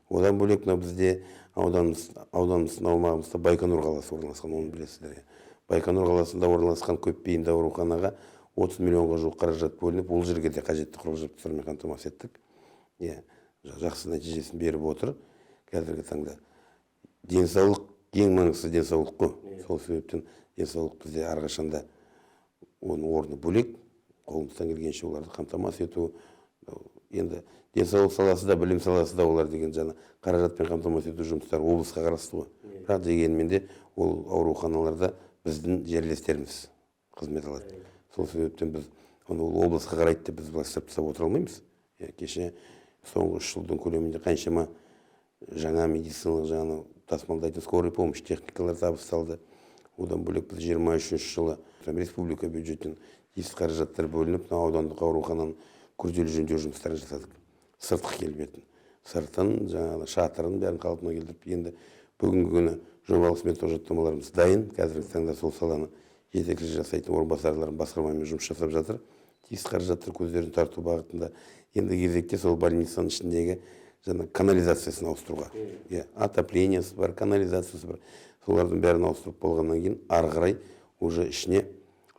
Одан бөлек мынау бізде ауданымыздың аумағымызда Байқоңыр қаласы орналасқан, оны білесіздер. Байқоңыр қаласында орналасқан көпбейінді ауруханаға 30 миллионға жуық қаражат бөлініп, ол жерге де қажетті құрал жабдықтармен қамтамасыз еттік. Жақсы нәтижесін беріп отыр қазіргі таңда. Денсаулық ең маңыздысы денсаулық қой. Сол себептен денсаулық бізде әрқашанда оның орны бөлек, қолымыздан келгенше оларды қамтамасыз ету. Енді денсаулық саласы да, білім саласы да олар деген жаңа қаражатпен қамтамасыз ету жұмыстары облысқа қарасты ғой. Бірақ дегенмен де ол ауруханаларда біздің жерлестеріміз қызмет алады. Сол себептен біз Оны ол облысқа қарайды деп біз былай тастап отыра алмаймыз. Кеше соңғы 3 жылдың көлемінде қаншама жаңа медициналық жаңа тасымалдайтын скорый помощь техникалар табысталды. Одан бөлек біз 23 жылы республика бюджетінен тиісті қаражаттар бөлініп, мына аудандық аурухананың күрделі жөндеу жұмыстарын жасадық. Сыртқы келбетін, сыртын, жаңағы шатырын бәрін қалпына келтіріп, енді бүгінгі күні жобалық смета құжаттамаларымыз дайын. Қазіргі таңда сол саланы жетекші жасайтын орынбасарларым басқармамен жұмыс жасап жатыр. Тиісті қаражаттар көздерін тарту бағытында. Енді кезекте сол больницаның ішіндегі жаңа канализациясын ауыстыруға. Иә, отоплениясы бар, канализациясы бар. Солардың бәрін ауыстырып болғаннан кейін ары қарай уже ішіне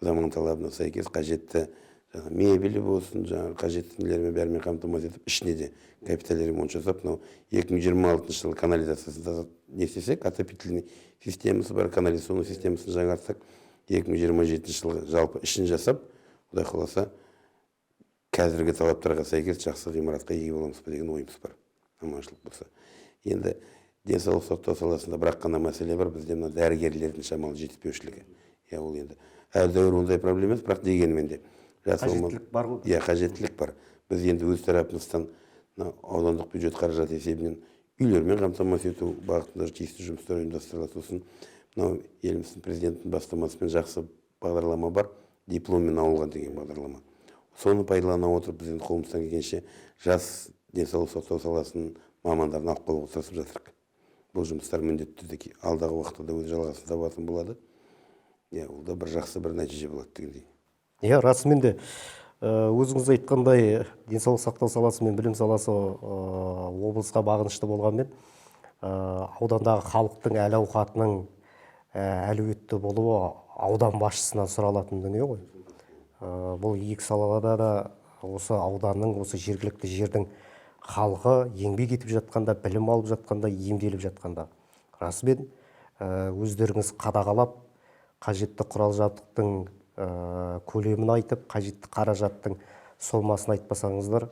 заман талабына сәйкес қажетті жаңа мебелі болсын, жаңа қажетті нелермен бәрімен қамтамасыз етіп, ішіне де капитальный ремонт жасап, мынау 2026 жылы канализациясын не істесек, отопительный системасы бар, канализационный системасын жаңартсақ, 2027 жылы жалпы ішін жасап, Құдай қаласа, қазіргі талаптарға сәйкес жақсы ғимаратқа ие боламыз ба деген ойымыз бар, аманшылық болса. Енді денсаулық сақтау саласында бірақ қана мәселе бар, бізде мына дәрігерлердің шамалы жетіспеушілігі. Иә, ол енді әдәуір ондай проблема емес, бірақ дегенмен де қажеттілік бар ғой. Иә, қажеттілік бар. Біз енді өз тарапымыздан мына аудандық бюджет қаражаты есебінен үйлермен қамтамасыз ету бағытында тиісті жұмыстар ұйымдастырылады. Сосын мынау еліміздің президентінің бастамасымен жақсы бағдарлама бар, дипломмен ауылға деген бағдарлама. Соны пайдалана отырып біз енді қолымыздан келгенше жас денсаулық сақтау саласының мамандарын алып қалуға тырысып жатырмыз. Бұл жұмыстар міндетті түрде алдағы уақытта да өз жалғасын табатын болады. Иә, ол да бір жақсы бір нәтиже болады дегендей. Иә, расымен де өзіңіз айтқандай денсаулық сақтау саласы мен білім саласы облысқа бағынышты болғанмен, аудандағы халықтың әл-ауқатының әлеуетті болуы аудан басшысынан сұралатын дүние ғой. Бұл екі салада да осы ауданның, осы жергілікті жердің халқы еңбек етіп жатқанда, білім алып жатқанда, емделіп жатқанда расымен өздеріңіз қадағалап, қажетті құрал-жабдықтың көлемін айтып, қажетті қаражаттың сомасын айтпасаңыздар,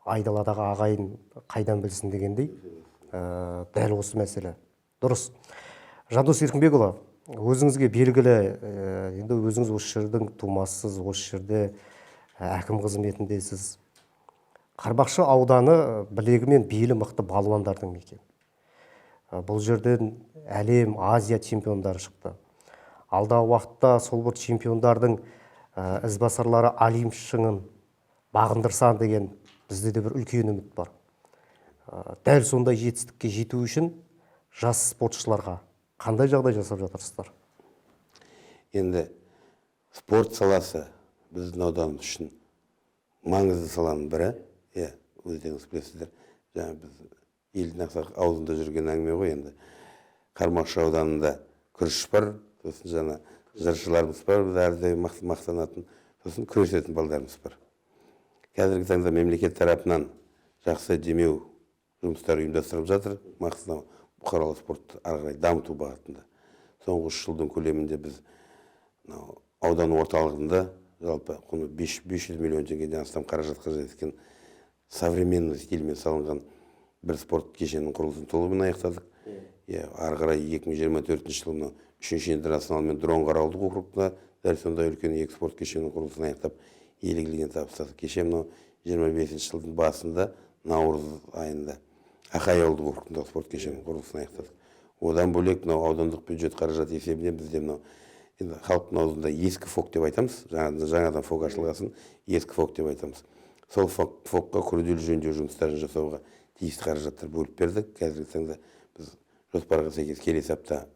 айдаладағы ағайын қайдан білсін дегендей, дәл осы мәселе. Дұрыс. Жандос Еркінбекұлы, өзіңізге белгілі, енді өзіңіз осы жердің тумасысыз, осы жерде әкім қызметіндесіз. Қармақшы ауданы білегі мен белі мықты балуандардың мекені. Бұл жерден әлем, Азия чемпиондары шықты. Алдағы уақытта сол бір чемпиондардың ізбасарлары Олимп шыңын бағындырсан деген бізде де бір үлкен үміт бар. Дәл сондай жетістікке жету үшін жас спортшыларға қандай жағдай жасап жатырсыздар? Енді спорт саласы біздің ауданымыз үшін маңызды саланың бірі. Иә, өздеріңіз білесіздер. Жаңа біз елдің ақсақ аузында жүрген әңгіме ғой енді. Қармақшы ауданында күріш бар, сосын жаңа жыршыларымыз бар, біз әрдайым мақтанатын, сосын күресетін балдарымыз бар. Қазіргі таңда мемлекет тарапынан жақсы демеу жұмыстары ұйымдастырылып жатыр. Мақсаты бұқаралық спортты ары қарай дамыту бағытында. Соңғы 3 жылдың көлемінде біз аудан орталығында жалпы құны 500 миллион теңгеден астам қаражат қажет еткен современный стильмен салынған бір спорт кешенінің құрылысын толығымен аяқтадық. Иә, ары қарай 2024 жылы мынау 3-ші интернационалмен Дронғар ауылдық округында дәл сондай үлкен екі спорт кешенінің құрылысын аяқтап, елге табыстадық. Кеше мынау 25 жылдың басында наурыз айында Ақай ауылдық округындағы спорт кешенінің құрылысын аяқтадық. Одан бөлек мынау аудандық бюджет қаражаты есебінен бізде мынау енді халықтың аузында ескі ФОК деп айтамыз, жаңадан ФОК ашылғасын ескі ФОК деп айтамыз. Сол ФОК-қа күрделі жөндеу жұмыстарын жасауға тиісті қаражаттар бөліп бердік. Қазіргі таңда біз жоспарға сәйкес келесі апта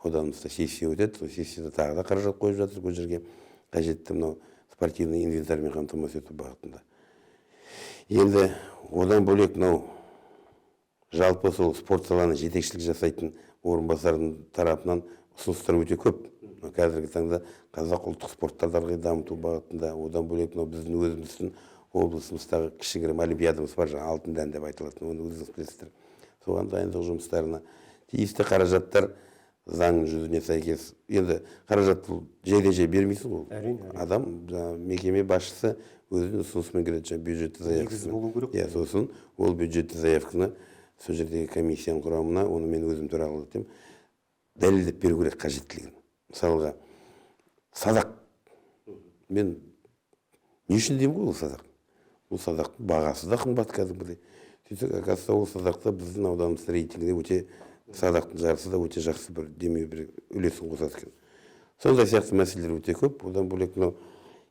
ауданымызда сессия өтеді. Сол сессияда тағы да қаражат қойып жатырмыз ол жерге қажетті мынау спортивный инвентарьмен қамтамасыз ету бағытында. Енді одан бөлек мынау жалпы сол спорт саланы жетекшілік жасайтын орынбасардың тарапынан ұсыныстар өте көп. Қазіргі таңда қазақ ұлттық спорттарды ары қарай дамыту бағытында, одан бөлек мынау біздің өзіміздің облысымыздағы кішігірім олимпиадамыз бар, жаңа алтын дән деп айтылатын, оны өзіңіз білесіздер. Соған дайындық жұмыстарына тиісті қаражаттар заң жүзіне сәйкес. Енді қаражат бұл жайдан-жай бермейсің ғой. Әрине, әрине. Адам, жаңа мекеме басшысы өзінің ұсынысымен келеді, жаңа бюджетті Негіз заявкасымен. болу керек. Иә, сосын ол бюджетті заявканы сол жердегі комиссияның құрамына, оны мен өзім төрағалық етемін, дәлелдеп беру керек қажеттілігін. Мысалға, садақ Мен не үшін деймін ғой, ол садақ. Ол садақтың бағасы да қымбат кәдімгідей. Сөйтсек, оказывается, ол садақта біздің ауданымыздың рейтингінде өте, садақтың жарысы да өте жақсы бір демеу, бір үлесін қосады екен. Сондай сияқты мәселелер өте көп. Одан бөлек, мынау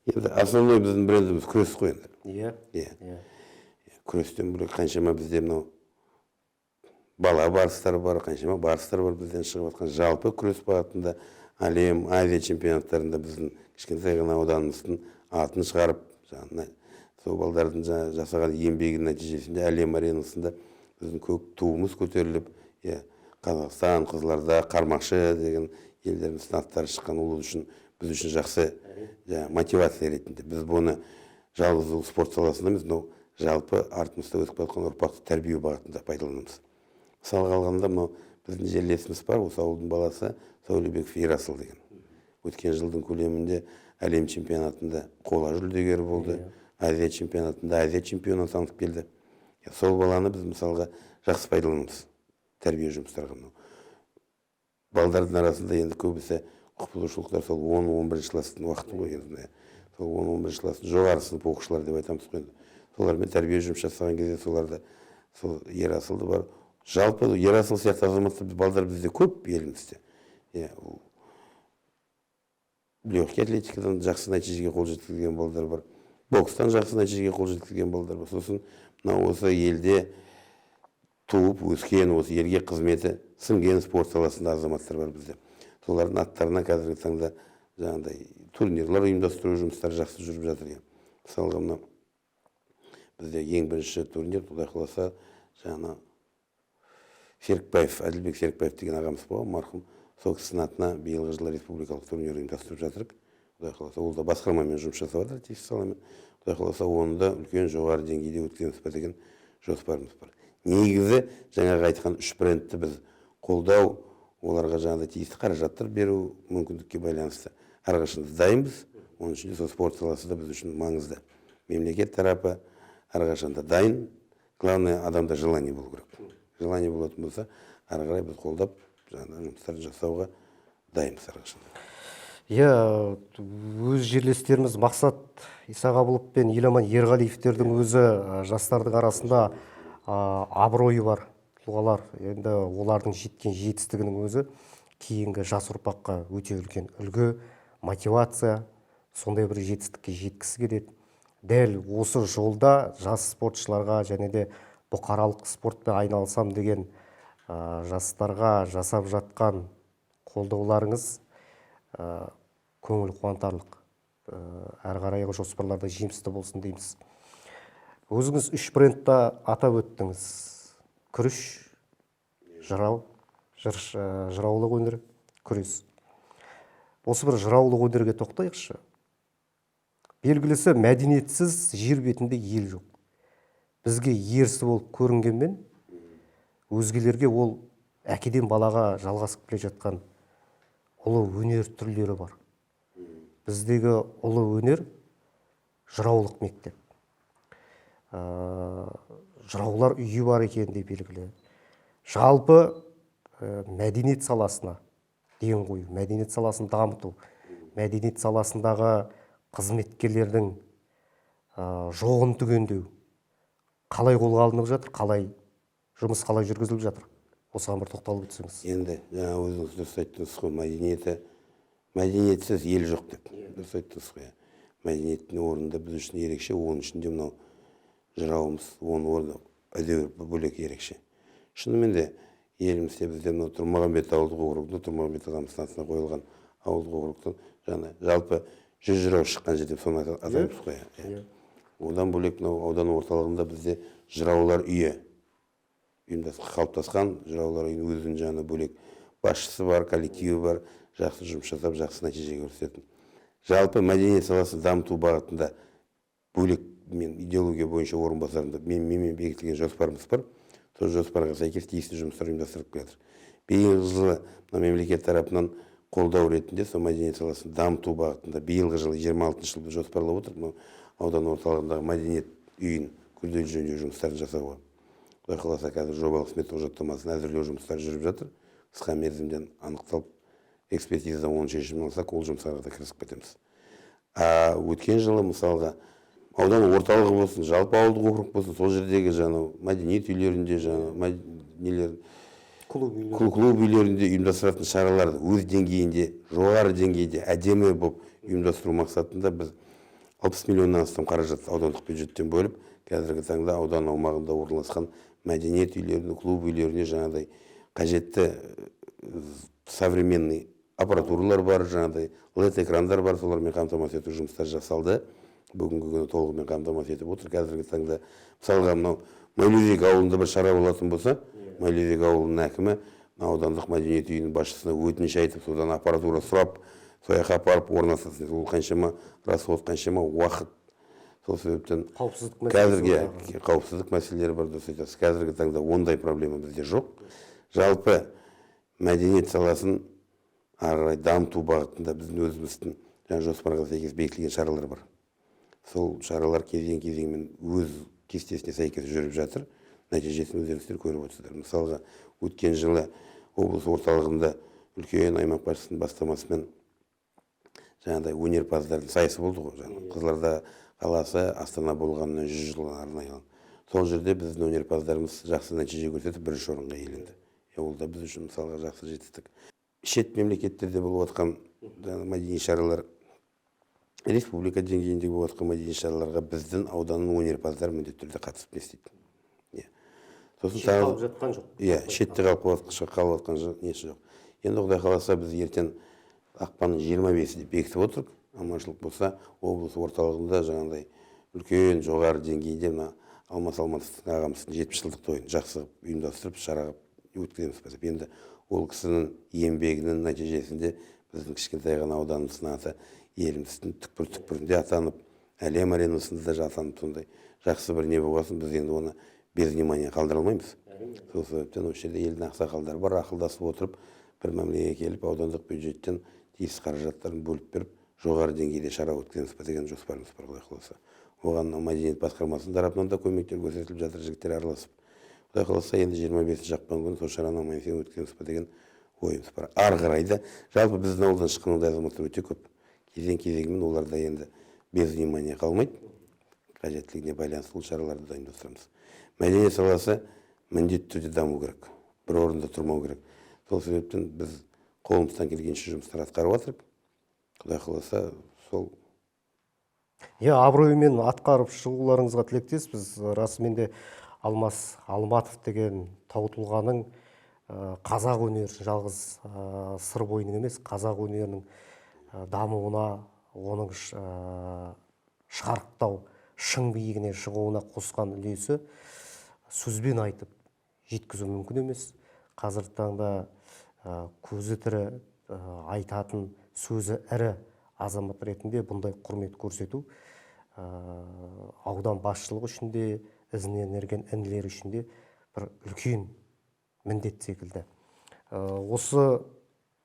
енді основной біздің брендіміз күрес қой енді. Иә. Күрестен бөлек қаншама бізде мынау бала барыстар бар, қаншама барыстар бар бізден шығып жатқан. Жалпы күрес бағытында әлем, Азия чемпионаттарында біздің кішкентай ғана ауданымыздың атын шығарып, жаңағы сол балдардың жасаған еңбегінің нәтижесінде әлем аренасында біздің көк туымыз көтеріліп, иә, Қазақстан, Қызылорда, Қармақшы деген елдеріміздің аттары шыққан. Ол үшін, біз үшін жақсы жаңағы мотивация ретінде. Біз бұны жалғыз ол спорт саласында емес, мынау жалпы артымызда өсіп келе жатқан ұрпақты тәрбие бағытында пайдаланамыз. Мысалға алғанда, мынау біздің жерлесіміз бар, осы ауылдың баласы Сәулебеков Ерасыл деген. Өткен жылдың көлемінде әлем чемпионатында қола жүлдегері болды, Азия чемпионатында Азия чемпионы атанып келді. Сол баланы біз, мысалға, жақсы пайдаланамыз тәрбие жұмыстарға. Мынау балдардың арасында енді көбісі құқық бұзушылықтар сол 10-11 класстың уақыты ғой енді. Сол 10-11 класстың жоғары сынып оқушылары деп айтамыз ғой енді. Солармен тәрбие жұмыс жасаған кезде соларды, сол Ерасылды бар, жалпы Ерасыл сияқты азаматтар, балдар бізде көп елімізде. Иә, ол легкий атлетикадан жақсы нәтижеге қол жеткізген балдар бар, бокстан жақсы нәтижеге қол жеткізген балдар бар. Сосын мынау осы елде туып өскен, осы елге қызметі сіңген спорт саласында азаматтар бар бізде. Солардың аттарына қазіргі таңда жаңағыдай турнирлар ұйымдастыру жұмыстары жақсы жүріп жатыр. Иә, мысалға, мынау бізде ең бірінші турнир, Құдай қаласа, жаңағы Серікбаев, Әділбек Серікбаев деген ағамыз болған, марқұм, сол кісінің атына биылғы жылы республикалық турнир ұйымдастырып жатырық. Құдай қаласа, ол да басқармамен жұмыс жасап жатыр, тиісті саламен. Құдай қаласа, оны да үлкен, жоғары деңгейде өткіземіз ба деген жоспарымыз бар. Негізі жаңағы айтқан үш брендті біз қолдау, оларға жаңағыдай тиісті қаражаттар беру мүмкіндікке байланысты әрқашан да дайынбыз. Оның ішінде сол спорт саласы да біз үшін маңызды. Мемлекет тарапы әрқашан да дайын. Главное, адамда желание болу керек. Желание болатын болса, ары қарай біз қолдап, жаңағыдай жұмыстарды жасауға дайынбыз әрқашан. Иә, өз жерлестеріміз Мақсат Исағабылов пен Еламан Ерғалиевтердің өзі жастардың арасында абыройы бар тұлғалар. Енді олардың жеткен жетістігінің өзі кейінгі жас ұрпаққа өте үлкен үлгі, мотивация. Сондай бір жетістікке жеткісі келеді. Дәл осы жолда жас спортшыларға және де бұқаралық спортпен айналысам деген жастарға жасап жатқан қолдауларыңыз көңіл қуантарлық. Әрі қарайғы жоспарларда жемісті болсын дейміз. Өзіңіз үш брендті атап өттіңіз: күріш, жырау, жыраулық өнер, күрес. Осы бір жыраулық өнерге тоқтайықшы. Белгілісі, мәдениетсіз жер бетінде ел жоқ. Бізге ерсі болып көрінгенмен, өзгелерге ол әкеден балаға жалғасып келе жатқан ұлы өнер түрлері бар. Біздегі ұлы өнер — жыраулық мектеп. Жыраулар үйі бар екен деп белгілі. Жалпы мәдениет саласына ден қою, мәдениет саласын дамыту, мәдениет саласындағы қызметкерлердің жоғын түгендеу қалай қолға алынып жатыр, қалай жұмыс қалай жүргізіліп жатыр, осыған бір тоқталып өтсеңіз. Енді жаңа өзіңіз дұрыс айттыңыз ғой, мәдениетсіз ел жоқ деп дұрыс айттыңыз ғой. Иә, мәдениеттің орны да біз үшін ерекше. Оның ішінде мынау жырауымыз, оның орны әдеуір бөлек, ерекше. Шынымен де, елімізде, бізде мынау Тұрмағамбет ауылдық округінде, Тұрмағамбет ағамыздың атына қойылған ауылдық округтан жаңа жалпы 100 жырау шыққан жер деп соны атаймыз ғой. Иә. Одан бөлек, мынау аудан орталығында бізде жыраулар үйі қалыптасқан. Жыраулар үйінің өзінің жаңа бөлек басшысы бар, коллективі бар, жақсы жұмыс жасап, жақсы нәтиже көрсететін. Жалпы мәдениет саласын дамыту бағытында бөлек мен идеология бойынша орынбасарымда менімен бекітілген жоспарымыз бар. Сол жоспарға сәйкес тиісті жұмыстар ұйымдастырылып келе жатыр. Биылғы жылы мына мемлекет тарапынан қолдау ретінде сол мәдениет саласын дамыту бағытында биылғы жылы, 26-жылы біз жоспарлап отырмыз мынау аудан орталығындағы мәдениет үйін күрделі жөндеу жұмыстарын жасауға. Құдай қаласа, қазір жобалық смета құжаттамасын әзірлеу жұмыстары жүріп жатыр. Қысқа мерзімден анықталып, экспертизадан оның шешімін алсақ, ол жұмыстарға да кірісіп кетеміз. А өткен жылы мысалға аудан орталығы болсын, жалпы ауылдық округ болсын, сол жердегі жаңағы мәдениет үйлерінде, жаңағы нелер, клуб үйлерінде ұйымдастыратын шараларды өз деңгейінде, жоғары деңгейде әдемі болып ұйымдастыру мақсатында біз 60 миллионнан астам қаражат аудандық бюджеттен бөліп, қазіргі таңда аудан аумағында орналасқан мәдениет үйлеріне, клуб үйлеріне жаңағыдай қажетті современный аппаратуралар бар, жаңағыдай LED экрандар бар, солармен қамтамасыз ету жұмыстары жасалды. Бүгінгі күні толығымен қамтамасыз етіп отыр. Қазіргі таңда мысалға мынау Майлыөзек ауылында бір шара болатын болса, Майлыөзек ауылының әкімі аудандық мәдениет үйінің басшысына өтініш айтып, содан аппаратура сұрап, сол жаққа апарып орнатасың. Ол қаншама расход, қаншама уақыт. Сол себептен қауіпсіздік қазіргі қауіпсіздік мәселелері бар, дұрыс айтасыз. Қазіргі таңда ондай проблема бізде жоқ. Жалпы мәдениет саласын ары қарай дамыту бағытында біздің өзіміздің жаңа жоспарға сәйкес бекітілген шаралар бар. Сол шаралар кезең-кезеңмен өз кестесіне сәйкес жүріп жатыр. Нәтижесін өздеріңіздер көріп отырсыздар. Мысалға, өткен жылы облыс орталығында үлкен аймақ басшысының бастамасымен жаңағыдай өнерпаздардың сайысы болды ғой. Жаңағы Қызылорда қаласы астана болғанына 100 жыл арнайы. Сол жерде біздің өнерпаздарымыз жақсы нәтиже көрсетіп, бірінші орынға иеленді. Ол да біз үшін мысалға жақсы жетістік. Шет мемлекеттерде болып жатқан мәдени шаралар, республика деңгейінде болып жатқан мәдени шараларға біздің ауданның өнерпаздары міндетті түрде қатысып не істейді. Сосын шет қалып жатқан жоқ. Иә, шетте қалып жатқан несі жоқ. Енді Құдай қаласа, біз ертең ақпанның 25-і деп бекітіп отырмық. Аманшылық болса, облыс орталығында жаңағыдай үлкен жоғары деңгейде мына Алмас Алматовтың ағамыздың 70 жылдық тойын жақсы қылып ұйымдастырып, шара қылып өткіземіз деп. Енді ол кісінің еңбегінің нәтижесінде біздің кішкентай ғана ауданымыздың аты еліміздің түкпір-түкпірінде атанып, әлем аренасында да атанып, сондай жақсы бір не болғасын, біз енді оны без внимания қалдыра алмаймыз. Сол себептен осы жерде елдің ақсақалдары бар, ақылдасып отырып, бір мәмілеге келіп, аудандық бюджеттен тиісті қаражаттарын бөліп беріп, жоғары деңгейде шара өткіземіз бе деген жоспарымыз бар, Құдай қаласа. Оған мәдениет басқармасының тарапынан да көмектер көрсетіліп жатыр, жігіттер араласып. Құдай қаласа, енді 25 ақпан күні сол шараны аман есен өткіземіз бе деген ойымыз бар. Ары қарай да жалпы біздің ауылдан шыққан ондай азаматтар өте көп. Кезең-кезегімен олар да енді без внимания қалмайды. Қажеттілігіне байланысты бұл шараларды да ұйымдастырамыз. Мәдениет саласы міндетті түрде даму керек, бір орында тұрмау керек. Сол себептен біз қолымыздан келгенше жұмыстар атқарып жатырмыз. Құдай қаласа, сол. Иә, абыроймен атқарып шығуларыңызға тілектеспіз. Расымен де Алмас Алматов деген тау тұлғаның қазақ өнері, жалғыз Сыр бойының емес, қазақ өнерінің дамуына, оның шарықтау шың биігіне шығуына қосқан үлесі сөзбен айтып жеткізу мүмкін емес. Қазіргі таңда көзі тірі, айтатын сөзі ірі азамат ретінде бұндай құрмет көрсету аудан басшылығы үшін де, ізінен ерген інілер үшін де бір үлкен міндет секілді. Осы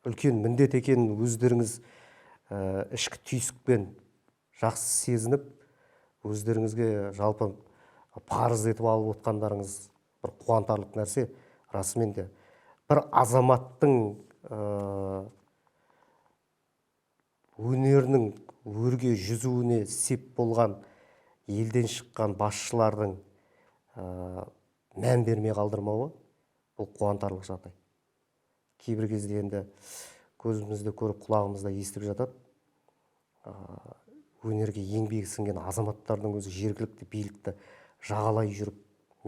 үлкен міндет екенін өздеріңіз ішкі түйсікпен жақсы сезініп, өздеріңізге жалпы парыз етіп алып отқандарыңыз бір қуантарлық нәрсе. Расымен де бір азаматтың өнерінің өрге жүзуіне сеп болған елден шыққан басшылардың мән бермей қалдырмауы бұл қуантарлық жағдай. Кейбір кезде енді көзімізді көріп, құлағымызда естіп жатады, өнерге еңбегі сіңген азаматтардың өзі жергілікті билікті жағалай жүріп,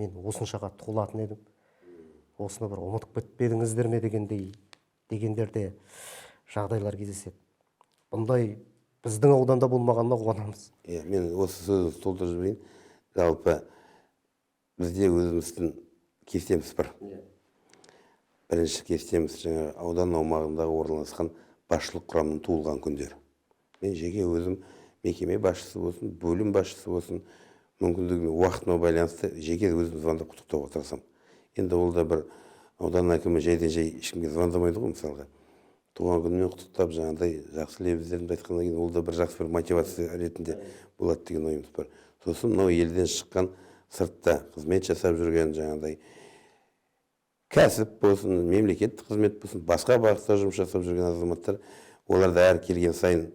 мен осыншаға толатын едім, осыны бір ұмытып кетпедіңіздер ме дегендей дегендерде жағдайлар кездеседі. Бұндай біздің ауданда болмағанына қуанамыз. Иә, мен осы сөзді толтырып жіберейін. Жалпы бізде өзіміздің кестеміз бар. Бірінші кестеміз жаңа аудан аумағындағы орналасқан басшылық құрамның туылған күндері. Мен жеке өзім мекеме басшысы болсын, бөлім басшысы болсын, мүмкіндігіме, уақытыма байланысты жеке өзім звондап құттықтауға тырысамын. Енді ол да бір аудан әкімі жайдан жай ешкімге звондамайды ғой, мысалға. Туған күнімен құттықтап, жаңағыдай жақсы лебіздерімді айтқаннан кейін ол да бір жақсы бір мотивация ретінде болады деген ойымыз бар. Сосын мынау елден шыққан, сыртта қызмет жасап жүрген жаңағыдай кәсіп болсын, мемлекеттік қызмет болсын, басқа бағытта жұмыс жасап жүрген азаматтар, олар да әр келген сайын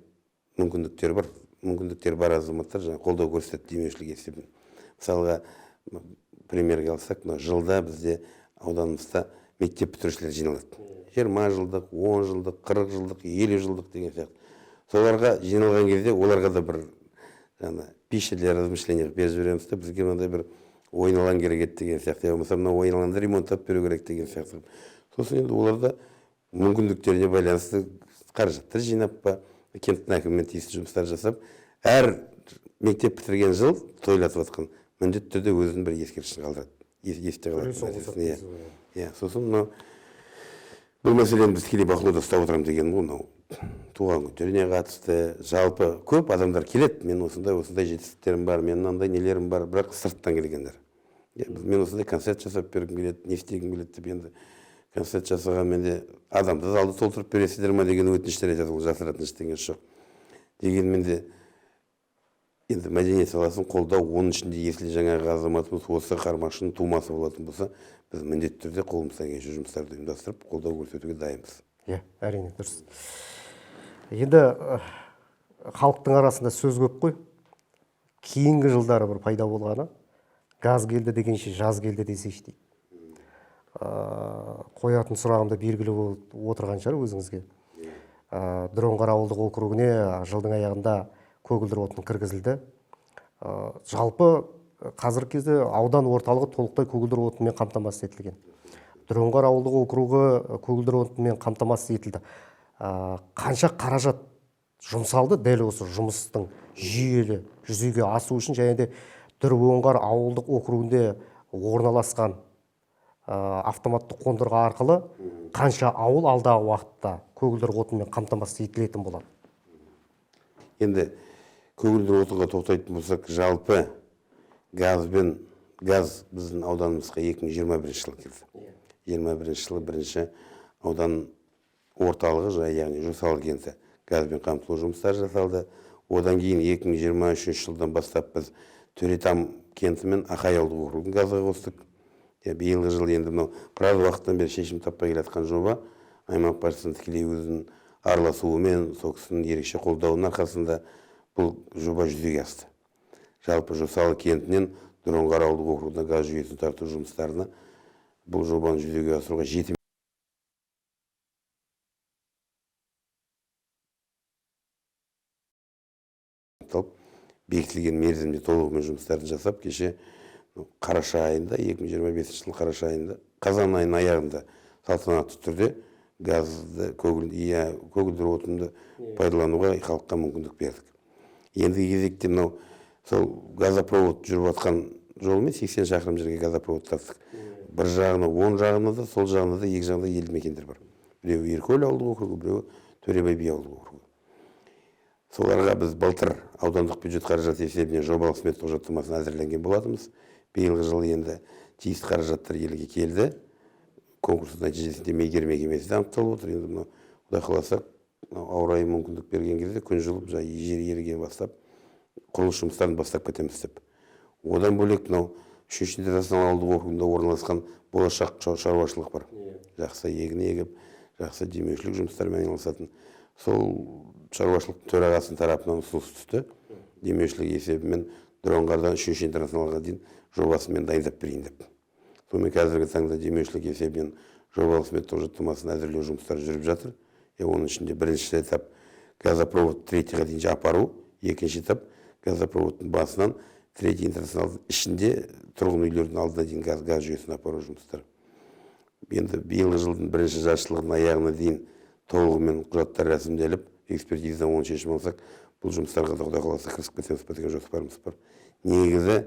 мүмкіндіктері бар. Мүмкіндіктері бар азаматтар жаңағы қолдау көрсетеді демеушілік есебін. Мысалға, примерге алсақ, мына жылда бізде ауданымызда мектеп бітірушілер жиналады. 20 жылдық, 10 жылдық, 40 жылдық, 50 жылдық деген сияқты. Соларға жиналған кезде оларға да бір жаңа пища для размышления беріп жібереміз да, бізге мынандай бір ойын алаң керек еді деген сияқты, я болмаса мына ойын алаңды ремонттап беру керек деген сияқты. Сосын енді олар да мүмкіндіктеріне байланысты қаражаттар жинап па, кенттің әкімімен тиісті жұмыстар жасап, әр мектеп бітірген жыл тойлатып жатқан міндетті түрде өзінің бір ескерткішін қалдырады, есте қалатын нәрсесін, иә. Иә, сосын мынау бұл мәселені біз тікелей бақылауда ұстап отырамын дегенім ғой, мынау туған күндеріне қатысты жалпы көп адамдар келеді, мен осындай осындай жетістіктерім бар, мен мынандай нелерім бар, бірақ сырттан келгендер. Иә, мен осындай концерт жасап бергім келеді, не істегім келеді деп. Енді концерт жасағанмен де адамды залды толтырып бересіздер ма деген өтініштер айтады, ол жасыратын ештеңесі жоқ. Дегенмен де енді мәдениет саласын қолдау, оның ішінде если жаңағы азаматымыз осы Қармақшының тумасы болатын болса, біз міндетті түрде қолымыздан келгенше жұмыстарды ұйымдастырып, қолдау көрсетуге дайынбыз. Иә, әрине, дұрыс. Енді халықтың арасында сөз көп қой. Кейінгі жылдары бір пайда болғаны, газ келді дегенше жаз келді десейші дейді. Қоятын сұрағым да белгілі болып отырған шығар өзіңізге. Дүреңғар ауылдық округіне жылдың аяғында көгілдір отын кіргізілді. Жалпы қазіргі кезде аудан орталығы толықтай көгілдір отынмен қамтамасыз етілген. Дүреңғар ауылдық округі көгілдір отынмен қамтамасыз етілді. Қанша қаражат жұмсалды дәл осы жұмыстың жүйелі жүзеге асу үшін, және де Дүрбоңғар ауылдық округінде орналасқан автоматты қондырғы арқылы қанша ауыл алдағы уақытта көгілдір отынмен қамтамасыз етілетін болады? Енді көгілдір отынға тоқтайтын болсақ, жалпы газ біздің ауданымызға 2021 жылы келді. 21 жылы бірінші аудан орталығы, яғни Жусалы кенті газбен қамтылу жұмыстары жасалды. Одан кейін 2023 жылдан бастап біз Төретам кенті мен Ақай ауылдық округін газға қостық. Биылғы жыл енді мынау біраз уақыттан бері шешім таппай келе жатқан жоба аймақ басшысының тікелей өзінің араласуымен, сол кісінің ерекше қолдауының арқасында бұл жоба жүзеге асты. Жалпы Жусалы кентінен Дүреңғар ауылдық округына газ жүйесін тарту жұмыстарына бұл жобаны жүзеге асыруға 7 бекітілген мерзімде толығымен жұмыстарын жасап, кеше қараша айында, 2025 жылы қараша айында, қазан айының аяғында салтанатты түрде газды, көгілдір отынды пайдалануға халыққа мүмкіндік бердік. Ендігі кезекте мынау сол газопровод жүріп жатқан жолмен 80 шақырым жерге газопровод тарттық. Бір жағына, оң жағына да, сол жағына да, екі жағында елді мекендер бар. Біреуі Еркөл ауылдық округі, біреуі Төребай би ауылдық округі. Соларға біз былтыр аудандық бюджет қаражаты есебінен жобалық смета құжаттамасын әзірленген болатынбыз. Биылғы жылы енді тиісті қаражаттар елге келді. Конкурстың нәтижесінде мегер мекемесі де анықталып отыр. Енді мынау Құдай қаласа, ауа райы мүмкіндік берген кезде күн жылып, жер еріген бастап, құрылыс жұмыстарын бастап кетеміз деп. Одан бөлек мынау үшінші интернационал ауылдық округында орналасқан болашақ шаруашылық бар. Жақсы егін егіп, жақсы демеушілік жұмыстарымен айналысатын. Сол шаруашылықтың төрағасының тарапынан ұсыныс түсті. Демеушілік есебімен Дүреңғардан үшінші интернационалға дейін жобасын мен дайындап берейін деп. Сонымен қазіргі таңда демеушілік есебінен жобалық смета құжаттамасын әзірлеу жұмыстары жүріп жатыр. Оның ішінде бірінші этап газопровод третьіға дейін апару, екінші этап газопроводтың басынан третий интернационалдың ішінде тұрғын үйлердің алдына дейін газ жүйесін апару жұмыстары. Енді биылғы жылдың бірінші жартыжылдығының аяғына дейін толығымен құжаттар рәсімделіп, экспертизадан оң шешім алсақ, бұл жұмыстарға да Құдай қаласа кірісіп кетеміз бе деген жоспарымыз бар. Негізі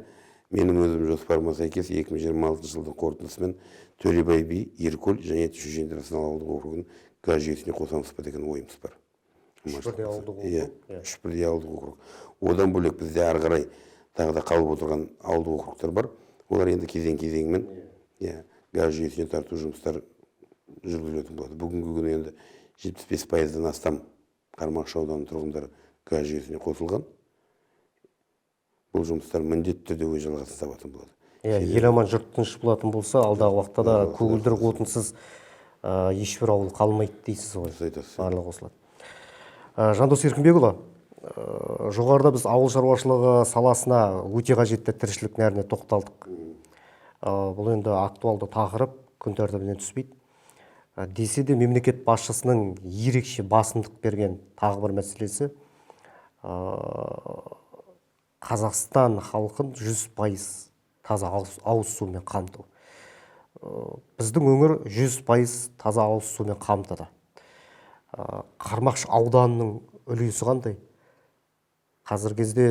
менің өзім жоспарыма сәйкес 2026 жылдың қорытындысымен Төребай би, Еркөл және үшінші интернационал ауылдық округін газ жүйесіне қосамыз ба деген ойымыз бар. Үш бірдей ауылдық округ. Иә, үш бірдей ауылдық округ. Одан бөлек бізде ары қарай тағы да қалып отырған ауылдық округтар бар. Олар енді кезең-кезеңімен, газ жүйесіне тарту жұмыстары жүргізілетін болады. Бүгінгі күні енді 75%-дан астам Қармақшы ауданының тұрғындары газ жүйесіне қосылған. Бұл жұмыстар міндетті түрде өз жалғасын табатын болады. Ел аман, жұрт тыныш болатын болса, алдағы уақытта да көгілдір отынсыз ешбір ауыл қалмайды дейсіз ғой. Дұрыс айтасыз. Барлығы қосылады. Жандос Еркінбекұлы, Жоғарыда біз ауыл шаруашылығы саласына өте қажетті тіршілік нәріне тоқталдық. Бұл енді актуалды тақырып, күн тәртібінен түспейді. Десе де мемлекет басшысының ерекше басымдық берген тағы бір мәселесі Қазақстан халқын 100% таза ауыз сумен қамту. Біздің өңір 100% таза ауыз сумен қамтыды. Қармақшы ауданының үлесі қандай? Қазіргі кезде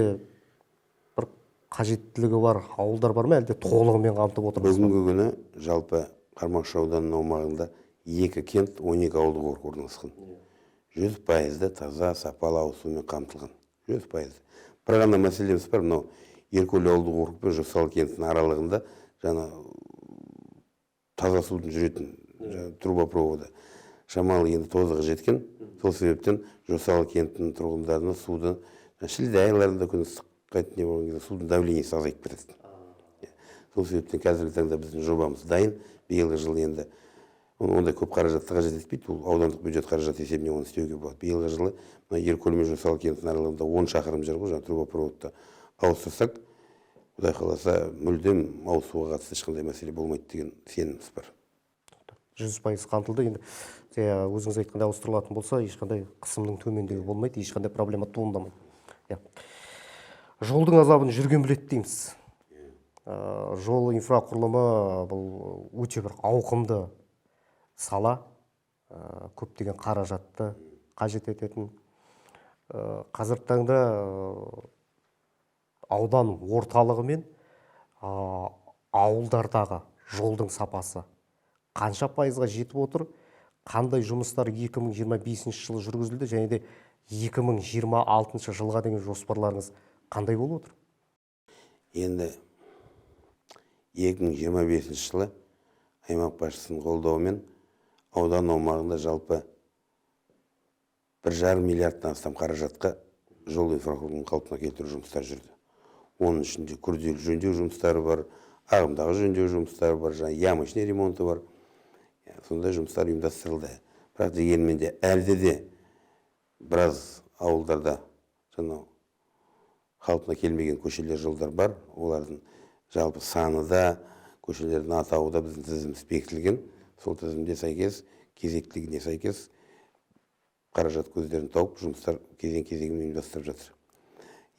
бір қажеттілігі бар ауылдар бар ма, әлде толығымен қамтып отырмыз ба? Бүгінгі күні жалпы Қармақшы ауданының аумағында 2 кент, 12 ауылдық округ орналасқан. 100% таза сапалы ауыз сумен қамтылған. 100%. Бір ғана мәселеміз бар, мынау Еркөл ауылдық округ пен Жосалы кентінің аралығында жаңа таза судың жүретін трубопроводы шамалы енді тозығы жеткен. Сол себептен Жосалы кентінің тұрғындарына суды шілде айларында күн ыстық қайтып не болған кезде судың давлениесі азайып кетеді. Сол себептен қазіргі таңда біздің жобамыз дайын. Биылғы жылы енді ондай көп қаражатты қажет етпейді, ол аудандық бюджет қаражаты есебінен оны істеуге болады. Биылғы жылы мына Еркөл мен Жосалы кентінің аралығында 10 шақырым жер ғой, жаңа трубопроводты ауыстырсақ, Құдай қаласа, мүлдем ауыз суға қатысты ешқандай мәселе болмайды деген сеніміміз бар. 100% қамтылды. Енді өзіңіз айтқандай ауыстырылатын болса, ешқандай қысымның төмендеуі болмайды, ешқандай проблема туындамайды. Жолдың азабын жүрген біледі дейміз. Жол инфрақұрылымы бұл өте бір ауқымды сала, көптеген қаражатты қажет ететін. Қазіргі таңда аудан орталығы мен ауылдардағы жолдың сапасы қанша пайызға жетіп отыр, қандай жұмыстар 2025 жылы жүргізілді және де 2026 жылға деген жоспарларыңыз қандай болып отыр? Енді 2025 жылы аймақ басшысының қолдауымен аудан аумағында жалпы 1,5 миллиардтан астам қаражатқа жол инфрақұрылымын қалпына келтіру жұмыстары жүрді. Оның ішінде күрделі жөндеу жұмыстары бар, ағымдағы жөндеу жұмыстары бар, жаңа ямочный ремонты бар. Сондай жұмыстар ұйымдастырылды. Бірақ дегенмен де әлде де біраз ауылдарда жаңа қалпына келмеген көшелер, жолдар бар. Олардың жалпы саны да, көшелердің атауы да біздің тізіміміз бекітілген. Сол тізімде сәйкес, кезектілігіне сәйкес қаражат көздерін тауып, жұмыстар кезең-кезеңімен ұйымдастырып жатыр.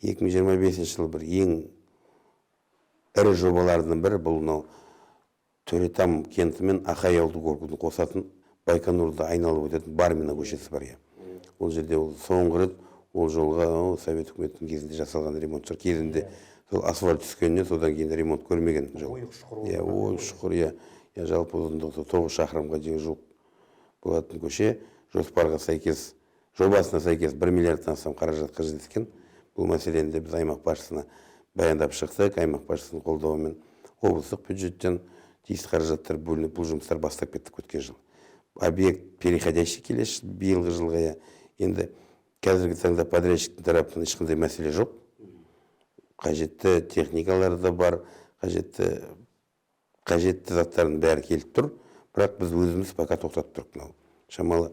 2025 жылы бір ең ірі жобалардың бірі бұл мынау Төретам кенті мен Ақай ауылдық округін қосатын Байқоңырды айналып өтетін Бармина көшесі бар. Ол жерде ол соңғы рет ол жолға Совет үкіметінің кезінде жасалған ремонт шығар. Кезінде сол асфальт түскеннен содан кейін ремонт көрмеген жол. Ойық шұқыр Иә, ойық шұқыр, иә. Иә, жалпы ұзындығы 9 шақырымға дейін жуық болатын көше. Жоспарға сәйкес, жобасына сәйкес 1 миллиардтан астам қаражат қажет еткен. Бұл мәселені де біз аймақ басшысына баяндап шықтық. Аймақ басшысының қолдауымен облыстық бюджеттен тиісті қаражаттар бөлініп, бұл жұмыстар бастап кеттік өткен жыл. Объект переходящий келесі биылғы жылға. Иә. Енді қазіргі таңда подрядчиктің тарапынан ешқандай мәселе жоқ. Қажетті техникалар да бар, қажетті заттардың бәрі келіп тұр. Бірақ біз өзіміз пока тоқтатып тұрмыз мынау. Шамалы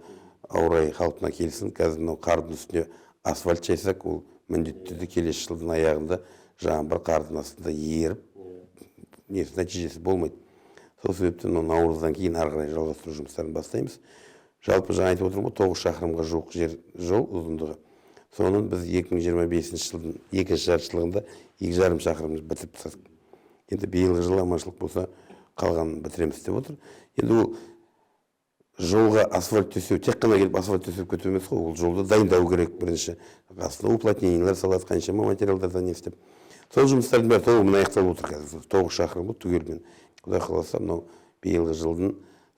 ауа райы қалпына келсін, қазір мынау қардың үстіне асфальт жайсақ, ол міндетті түрде келесі жылдың аяғында жаңбыр қардың астында еріп, несі нәтижесі болмайды. Сол себептен мынау наурыздан кейін ары қарай жалғастыру жұмыстарын бастаймыз. Жалпы жаңа айтып отырмын ғой, 9 шақырымға жуық жер жол ұзындығы. Соның біз 2025 жылдың екінші жартыжылдығында 2,5 шақырымды бітіріп тастадық. Енді биылғы жылы аманшылық болса қалғанын бітіреміз деп отыр. Енді ол жолға асфальт төсеу, тек қана келіп асфальт төсеп кету емес қой, ол жолды дайындау керек бірінші. Астына уплотнениелер салады, қаншама материалдардан не істеп. Сол жұмыстардың бәрі толығымен аяқталып отыр қазір. 9 шақырым ғой түгелімен. Құдай қаласа, мынау биылғы жылдың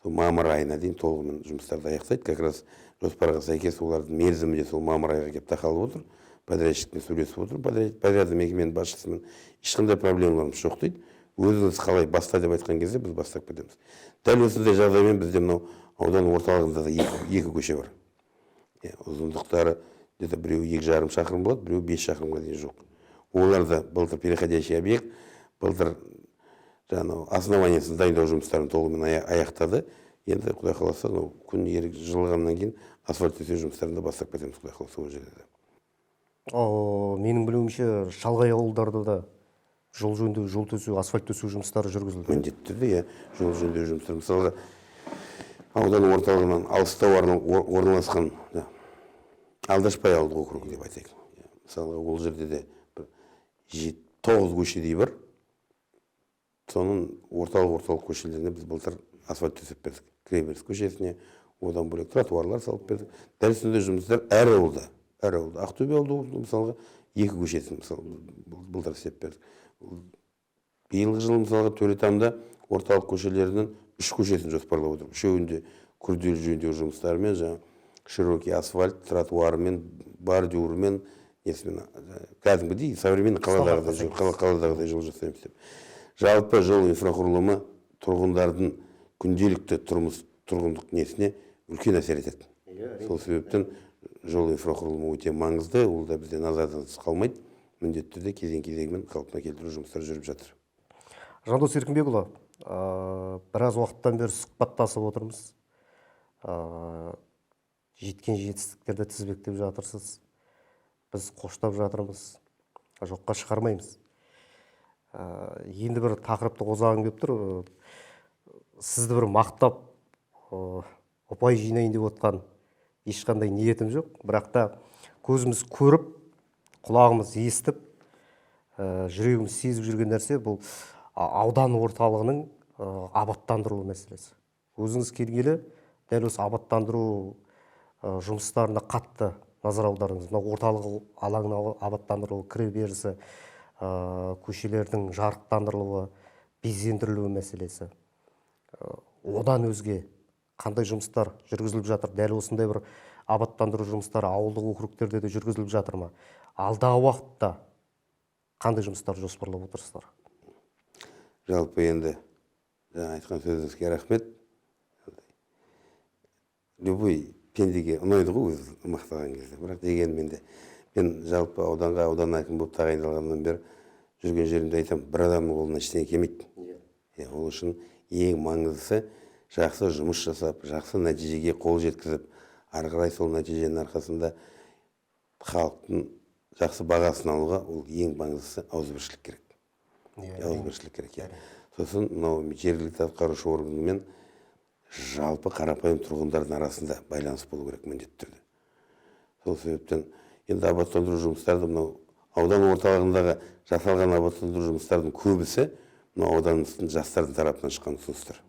сол мамыр айына дейін толығымен жұмыстарды аяқтайды. Как раз жоспарға сәйкес олардың мерзімі де сол мамыр айға келіп тақалып отыр. Подрядчикпен сөйлесіп отыр. Подрядный мекеменің басшысымен ешқандай проблемаларымыз жоқ дейді. Өзіңіз қалай баста деп айтқан кезде біз бастап кетеміз. Дәл осындай жағдаймен бізде мынау аудан орталығында да екі көше бар. Ұзындықтары где-то біреуі 2,5 шақырым болады, біреуі 5 шақырымға дейін жоқ. Олар да былтыр переходящий объект, былтыр жаңағы основаниесін дайындау жұмыстарын толығымен аяқтады. Енді Құдай қаласа, мынау күн ерік жылығаннан кейін асфальт төсеу жұмыстарын да бастап кетеміз, Құдай қаласа, ол жерде де. Менің білуімше, шалғай ауылдарда да жол жөндеу, жол төсеу, асфальт төсеу жұмыстары жүргізілді. Міндетті түрде, иә, жол жөндеу жұмыстары. Мысалға, аудан орталығынан алыстау орналасқан Алдашбай ауылдық округі деп айтайық. Мысалға, ол жерде де бір 9 көшедей бар. Соның орталық көшелеріне біз былтыр асфальт төсеп бердік. Кіреберіс көшесіне, одан бөлек тротуарлар салып бердік. Дәл сондай жұмыстар әр ауылда, әр ауылда. Ақтөбе ауылдық округінде мысалға 2 көшесін мысалы былтыр істеп бердік. Биылғы жылы мысалға Төретамда орталық көшелерінің 3 көшесін жоспарлап отырмыз. Үшеуінде күрделі жөндеу жұмыстарымен, жаңа широкий асфальт, тротуарымен, бордюрмен, несімен, кәдімгідей современный қаладағыдай жол жасаймыз деп. Жалпы жол инфрақұрылымы тұрғындардың күнделікті тұрмыс, тұрғындық несіне үлкен әсер етеді. Сол себептен жол инфрақұрылымы өте маңызды, ол да бізде назардан тыс қалмайды. Міндетті түрде кезең-кезеңімен қалпына келтіру жұмыстары жүріп жатыр. Жандос Еркінбекұлы, біраз уақыттан бері сұхбаттасып отырмыз. Жеткен жетістіктерді тізбектеп жатырсыз. Біз қоштап жатырмыз, жоққа шығармаймыз. Енді бір тақырыпты қозғағым келіп тұр. Сізді бір мақтап, ұпай жинайын деп отқан ешқандай ниетім жоқ. Бірақ та көзіміз көріп, құлағымыз естіп, жүрегіміз сезіп жүрген нәрсе бұл аудан орталығының абаттандырылу мәселесі. Өзіңіз келгелі дәл осы абаттандыру жұмыстарына қатты назар аудардыңыз. Мына орталық алаңның абаттандырылуы, кіреберісі, көшелердің жарықтандырылуы, безендірілуі мәселесі. Одан өзге қандай жұмыстар жүргізіліп жатыр? Дәл осындай бір абаттандыру жұмыстары ауылдық округтерде де жүргізіліп жатыр ма? Алдағы уақытта қандай жұмыстар жоспарлап отырсыздар? Жалпы енді жаңа айтқан сөзіңізге рахмет. Любой пендеге ұнайды ғой өзі мақтаған кезде. Бірақ дегенмен де мен жалпы ауданға аудан әкімі болып тағайындалғаннан бері жүрген жерімде айтамын, бір адамның қолынан ештеңе келмейді. Ол үшін ең маңыздысы жақсы жұмыс жасап, жақсы нәтижеге қол жеткізіп, ары қарай сол нәтиженің арқасында халықтың жақсы бағасын алуға ол ең маңыздысы ауызбіршілік керек. Ауызбіршілік керек, иә. Сосын мынау жергілікті атқарушы органымен жалпы қарапайым тұрғындардың арасында байланыс болу керек міндетті түрде. Сол себептен енді абаттандыру жұмыстарды мынау аудан орталығындағы жасалған абаттандыру жұмыстардың көбісі мынау ауданымыздың жастардың тарапынан шыққан ұсыныстар.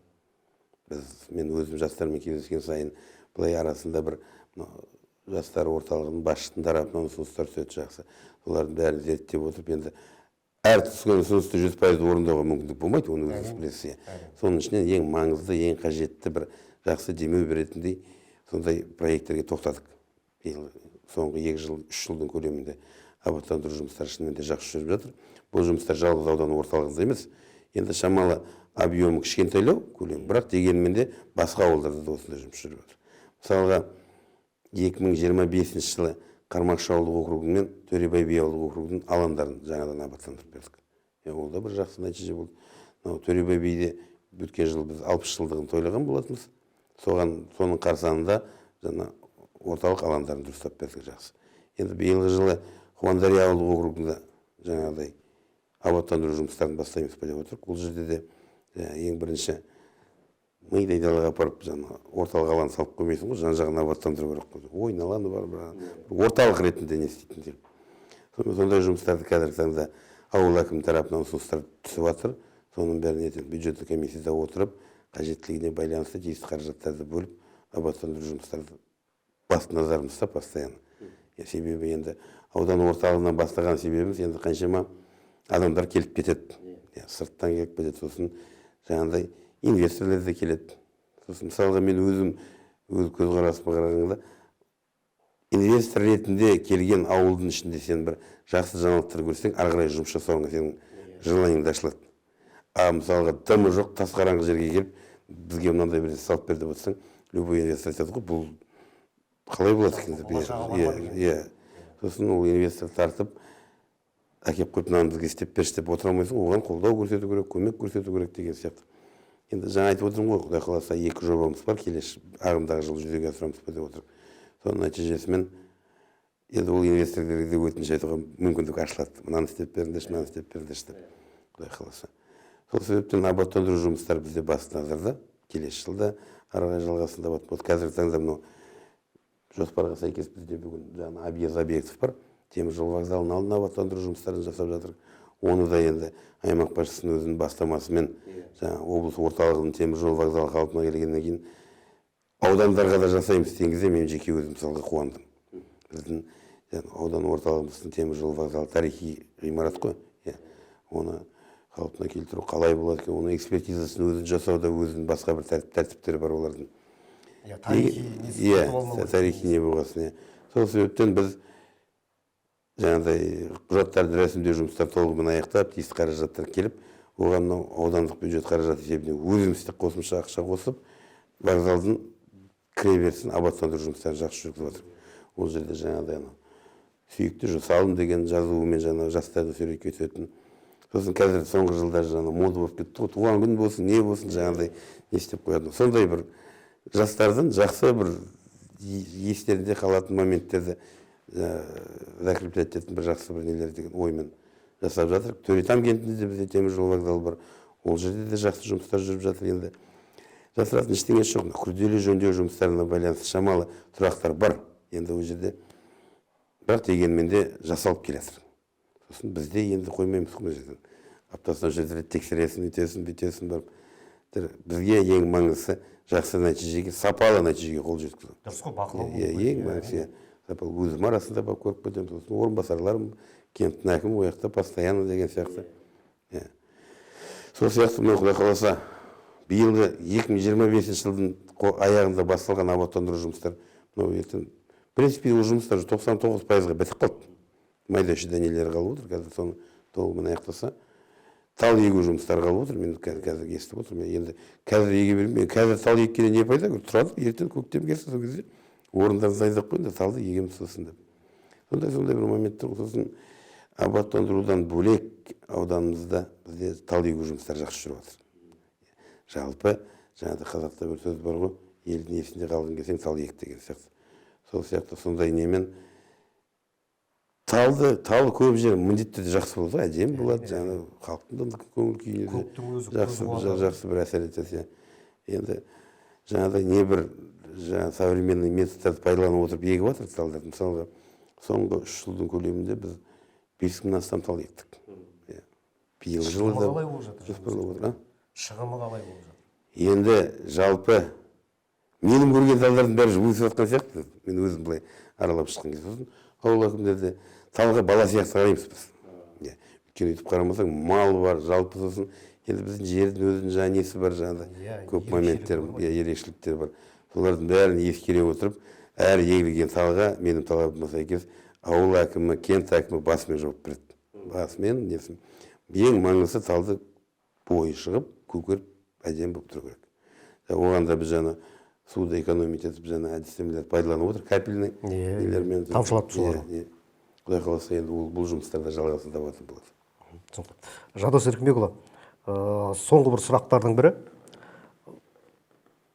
Мен өзім жастармен кездескен сайын былай арасында бір мынау жастар орталығының басшысының тарапынан ұсыныстар түседі жақсы. Солардың бәрін зерттеп отырып, енді әр түскен ұсынысты 100% орындауға мүмкіндік болмайды, оны өзіңіз білесіз, иә. Соның ішінен ең маңызды, ең қажетті бір жақсы демеу беретіндей сондай проекттерге тоқтадық. Биыл соңғы 2 жыл, 3 жылдың көлемінде абаттандыру жұмыстары шынымен де жақсы жүріп жатыр. Бұл жұмыстар жалғыз аудан орталығында емес, енді шамалы объемы кішкентайлау көлем, бірақ дегенмен де басқа ауылдарда да осындай жұмыс жүріп жатыр. Мысалға, 2025 жылы Қармақшы ауылдық округі мен Төребай би ауылдық округінің алаңдарын жаңадан абаттандырып бердік. Ол да бір жақсы нәтиже болды. Мынау Төребай биде өткен жылы біз 60 жылдығын тойлаған болатынбыз. Соның қарсаңында жаңа орталық алаңдарын дұрыстап бердік жақсы. Енді биылғы жылы Қуандария ауылдық округінде жаңағыдай абаттандыру жұмыстарын бастаймыз ба деп отырмық. Ол жерде де ең бірінші мидай далаға апарып жаңа орталық алаң салып қоймайсың ғой, жан жағын абаттандыру керек қой. Ойын алаңы бар, бір орталық ретінде не істейтін деп. Сонымен сондай жұмыстарды қазіргі таңда ауыл әкімі тарапынан ұсыныстар түсіп жатыр. Соның бәрін ертең бюджеттік комиссияда отырып, қажеттілігіне байланысты тиісті қаражаттарды бөліп, абаттандыру жұмыстарды басты назарымызда постоянно. Себебі енді аудан орталығынан бастаған себебіміз енді қаншама адамдар келіп кетеді. Сырттан келіп кетеді, сосын жаңағыдай инвесторлар да келеді. Сосын мысалға мен өзім өз көзқарасыма қарағанда инвестор ретінде келген ауылдың ішінде сен бір жақсы жаңалықтар көрсең, ары қарай жұмыс жасауыңа сенің желаниең де ашылады. А мысалға дымы жоқ, тас қараңғы жерге келіп, бізге мынандай бір салып бер деп отырсаң, любой инвестор айтады ғой, бұл қалай болады екен деп. Сосын ол инвестор тартып, әкеп қойып, мынаны бізге істеп берші деп отыра алмайсың, оған қолдау көрсету керек, көмек көрсету керек деген сияқты. Енді жаңа айтып отырмын ғой, Құдай қаласа 2 жобамыз бар, келесі ағымдағы жылы жүзеге асырамыз ба деп отырмын. Соның нәтижесімен Енді ол инвесторлерге де өтініш айтуға мүмкіндік ашылады. Мынаны істеп беріңдерші, мынаны істеп беріңдерші деп. Құдай қаласа. Сол себептен абаттандыру жұмыстары бізде басты назарда. Келесі жылда ары қарай жалғасын табатын болады. Қазіргі таңда мынау жоспарға сәйкес бізде бүгін жаңа объезд объектов бар. Теміржол вокзалының алдына абаттандыру жұмыстарын жасап жатыр. Оны да енді аймақ басшысының өзінің бастамасымен жаңа облыс орталығының теміржол вокзалы қалпына келгеннен кейін аудандарға да жасаймыз деген кезде мен жеке өзім мысалға қуандым. Біздің аудан орталығымыздың теміржол вокзалы тарихи ғимарат қой. Оны қалпына келтіру қалай болады екен, оның экспертизасын өзін жасауда өзінің басқа бір тәртіптері бар олардың. Тарихи не болғасын. Сол себептен біз жаңағыдай құжаттарды рәсімдеу жұмыстары толығымен аяқтап, тиісті қаражаттар келіп, оған мынау аудандық бюджет қаражаты есебінен өзіміз де қосымша ақша қосып, вокзалдың кіреберісін абаттандыру жұмыстарын жақсы жүргізіп жатыр. Ол жерде жаңағыдай анау сүйікті жусалым деген жазуымен жаңағы жастарды суретке түсетін. Сосын қазір соңғы жылдары жаңа мода болып кетті ғой, туған күн болсын, не болсын, жаңағыдай не істеп қояды. Сондай бір жастардың жақсы бір естерінде қалатын моменттерді закреплять ететін бір жақсы бір нелер деген оймен жасап жатыр. Төретам кентінде де бізде теміржол вокзалы бар. Ол жерде де жақсы жұмыстар жүріп жатыр енді. Жасыратын ештеңесі жоқ. Күрделі жөндеу жұмыстарына байланысты шамалы сұрақтар бар. Енді ол жерде бірақ дегенмен де жасалып келе жатыр. Сосын бізде енді қоймаймыз ғой мына жерден. Аптасына жеті рет тексересің, үйтесің, бүйтесің барып. Бізге ең маңыздысы жақсы нәтижеге, сапалы нәтижеге қол жеткізу. Дұрыс қой, бақылау. Ең маңыздысы, сапалы. Өзім арасында барып көріп кетемін, сосын орынбасарларым, кенттің әкімі ол жақта постоянно деген сияқты. Сол сияқты мынау Құдай қаласа, биылғы 2025 жылдың аяғында басталған абаттандыру жұмыстары, мынау ертең, в принципе, ол жұмыстар 99%-ға бітіп қалды. Майда шүйде нелері қалып отыр, қазір соны толығымен аяқтаса. Тал егу жұмыстары қалып отыр, мен қазір естіп отырмын. Енді қазір еге бермей, қазір тал еккеннен не пайда? Тұрады, ертең көктем келсе, сол кезде орындарын дайындап қойыңдар, талды егеміз сосын деп. Сондай бір моменттер. Сосын абаттандырудан бөлек ауданымызда бізде тал егу жұмыстары жақсы жүріп жатыр. Жалпы, жаңағыдай қазақта бір сөз бар ғой, елдің есінде қалғың келсең тал ек деген сияқты. Сол сияқты сондай немен тал көп жер міндетті түрде жақсы болады ғой, әдемі болады, жаңағы халықтың да көңіл күйіне де жақсы бір әсер етеді. Енді жаңағыдай небір жаңа современный методтарды пайдаланып отырып егіп жатыр талдарды. Мысалға, соңғы 3 жылдың көлемінде біз 5000-нан астам тал ектік. Биылғы жылы да Шығымы қалай болып жатыр? жоспарлап отыр, а? Шығымы қалай болып жатыр? Енді жалпы менің көрген талдардың бәрі өсіп жатқан сияқты. Мен өзім былай аралап шыққан кезде. Сосын ауыл әкімдері де талға бала сияқты қараймыз біз. Өйткені өйтіп қарамасаң мал бар, жалпы сосын енді біздің жердің өзінің жаңа несі бар, жаңағыдай көп моменттер, ерекшеліктер бар. Солардың бәрін ескере отырып, әр егілген талға менің талабыма сәйкес ауыл әкімі, кент әкімі басымен жауап береді. Басымен несін. Ең маңыздысы талды бойы шығып, көгеріп, әдемі болып тұру керек. Оған да біз жаңа суды экономить етіп, жаңа әдістемелерді пайдаланып отыр, капельный нелермен. Тамшылатып суару. Құдай қаласа, енді бұл жұмыстар да жалғасын табатын болады. Түсінікті. Жандос Еркінбекұлы, соңғы бір сұрақтардың бірі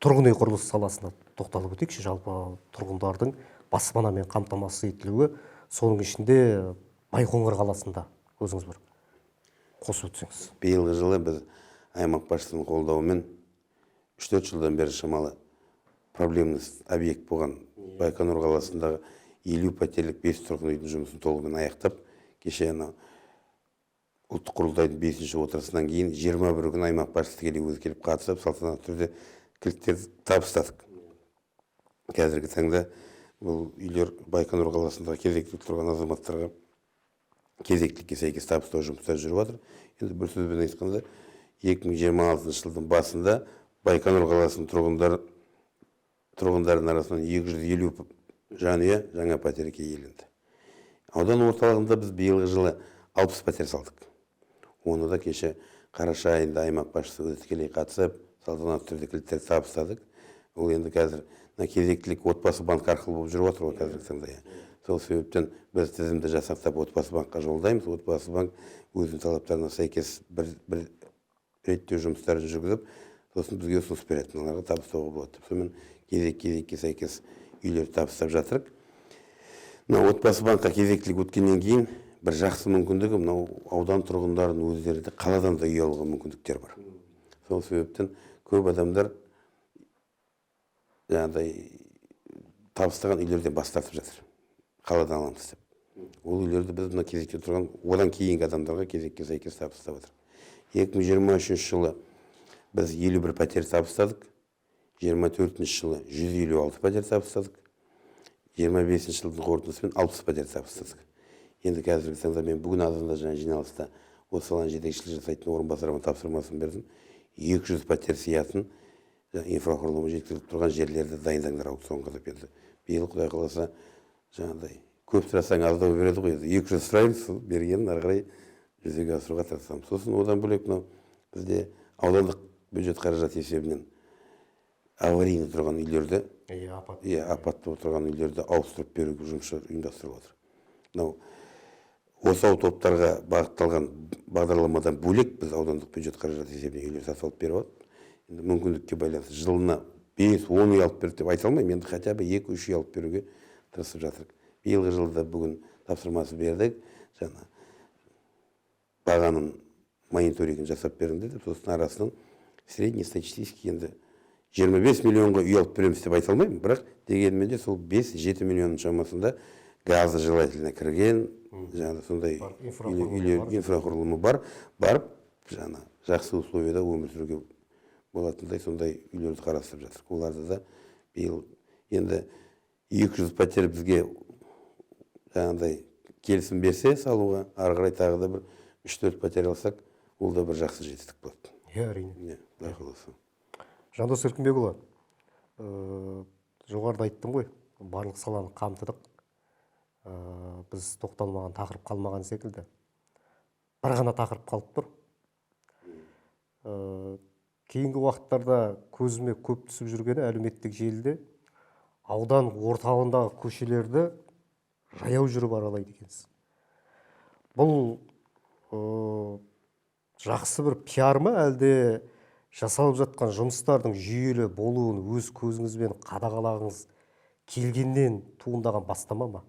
тұрғын үй құрылысы саласына тоқталып өтейікші. Жалпы тұрғындардың баспанамен қамтамасыз етілуі, соның ішінде Байқоңыр қаласында өзіңіз бір қосып өтсеңіз. Биылғы жылы біз аймақ басшысының қолдауымен 3-4 жылдан бері шамалы проблемный объект болған Байқоңыр қаласындағы 50 пәтерлік 5 тұрғын үйдің жұмысын толығымен аяқтап, кеше анау ұлттық құрылтайдың 5-ші отырысынан кейін 21 күн аймақ басшысы тікелей өзі келіп қатысып, салтанатты түрде кілттерді табыстадық. Қазіргі таңда бұл үйлер Байқоңыр қаласындағы кезекте тұрған азаматтарға кезектілікке сәйкес табыстау жұмыстары жүріп жатыр. Енді бір сөзбен айтқанда, 2026 жылдың басында Байқоңыр қаласының тұрғындарының арасынан 250 жанұя жаңа пәтерге иеленді. Аудан орталығында біз биылғы жылы 60 пәтер салдық. Оны да кеше қараша айында аймақ басшысы өзі тікелей қатысып, салтанатты түрде кілттерді табыстадық. Ол енді қазір мына кезектілік отбасы банк арқылы болып жүріп жатыр ғой қазіргі таңда. Сол себептен біз тізімді жасақтап отбасы банкқа жолдаймыз. Отбасы банк өзінің талаптарына сәйкес бір реттеу жұмыстарын жүргізіп, сосын бізге ұсыныс береді, мыналарға табыстауға болады деп. Сонымен кезек-кезекке сәйкес үйлерді табыстап жатырық. Мына Отбасы банкқа кезектілік өткеннен кейін бір жақсы мүмкіндігі, мынау аудан тұрғындарының өздері де қаладан да үй алуға мүмкіндіктер бар. Сол себептен көп адамдар жаңағыдай табыстаған үйлерден бас тартып жатыр, қаладан аламыз деп. Ол үйлерді біз мына кезекте тұрған одан кейінгі адамдарға кезекке сәйкес табыстап жатырмыз. 2023 жылы біз 51 пәтер табыстадық, 24 жылы 156 пәтер табыстадық, 25 жылдың қорытындысымен 60 пәтер табыстадық. Енді қазіргі таңда мен бүгін азанда жаңа жиналыста осы саланың жетекшілік жасайтын орынбасарыма тапсырмасын бердім. 200 пәтер сиятын инфрақұрылымы жеткізіліп тұрған жерлерді дайындаңдар аукционға деп. Енді биыл құдай қаласа, жаңағыдай көп сұрасаң, аздау береді ғой, енді 200 сұраймыз, сол бергенін ары қарай жүзеге асыруға тырысамыз. Сосын одан бөлек мынау бізде аудандық бюджет қаражаты есебінен аварийный тұрған үйлерді, Иә, апат. Иә, апатты болып тұрған үйлерді ауыстырып беруге жұмыстар ұйымдастырылып жатыр. Мынау осал топтарға бағытталған бағдарламадан бөлек біз аудандық бюджет қаражаты есебінен үйлер сатып алып беріп жатырмыз. Енді мүмкіндікке байланысты жылына 5-10 үй алып берді деп айта алмаймын, енді хотя бы 2-3 үй алып беруге тырысып жатырмыз. Биылғы жылда бүгін тапсырмасы бердік, жаңа бағаның мониторингін жасап беріңдер деп. Сосын арасынан среднестатистический енді 25 миллионға үй алып береміз деп айта алмаймын, бірақ дегенмен де сол 5-7 миллионның шамасында, газы желательно кірген, жаңағы сондай Бар, инфрақұрылымы үйлер, бар. Инфрақұрылымы бар, барып жаңа жақсы условияда өмір сүруге болатындай сондай үйлерді қарастырып жатырмыз. Оларды да биыл енді 200 пәтер бізге жаңағыдай келісім берсе салуға, ары қарай тағы да бір 3-4 пәтер алсақ, ол да бір жақсы жетістік болады. Иә, әрине. Иә, құдай қаласа. Жандос Еркінбекұлы, жоғарыда айттым ғой, барлық саланы қамтыдық. Біз тоқталмаған тақырып қалмаған секілді. Бір ғана тақырып қалып тұр. Кейінгі уақыттарда көзіме көп түсіп жүргені, әлеуметтік желіде аудан орталығындағы көшелерді жаяу жүріп аралайды екенсіз. Бұл жақсы бір пиар ма, әлде жасалып жатқан жұмыстардың жүйелі болуын өз көзіңізбен қадағалағыңыз келгеннен туындаған бастама ма?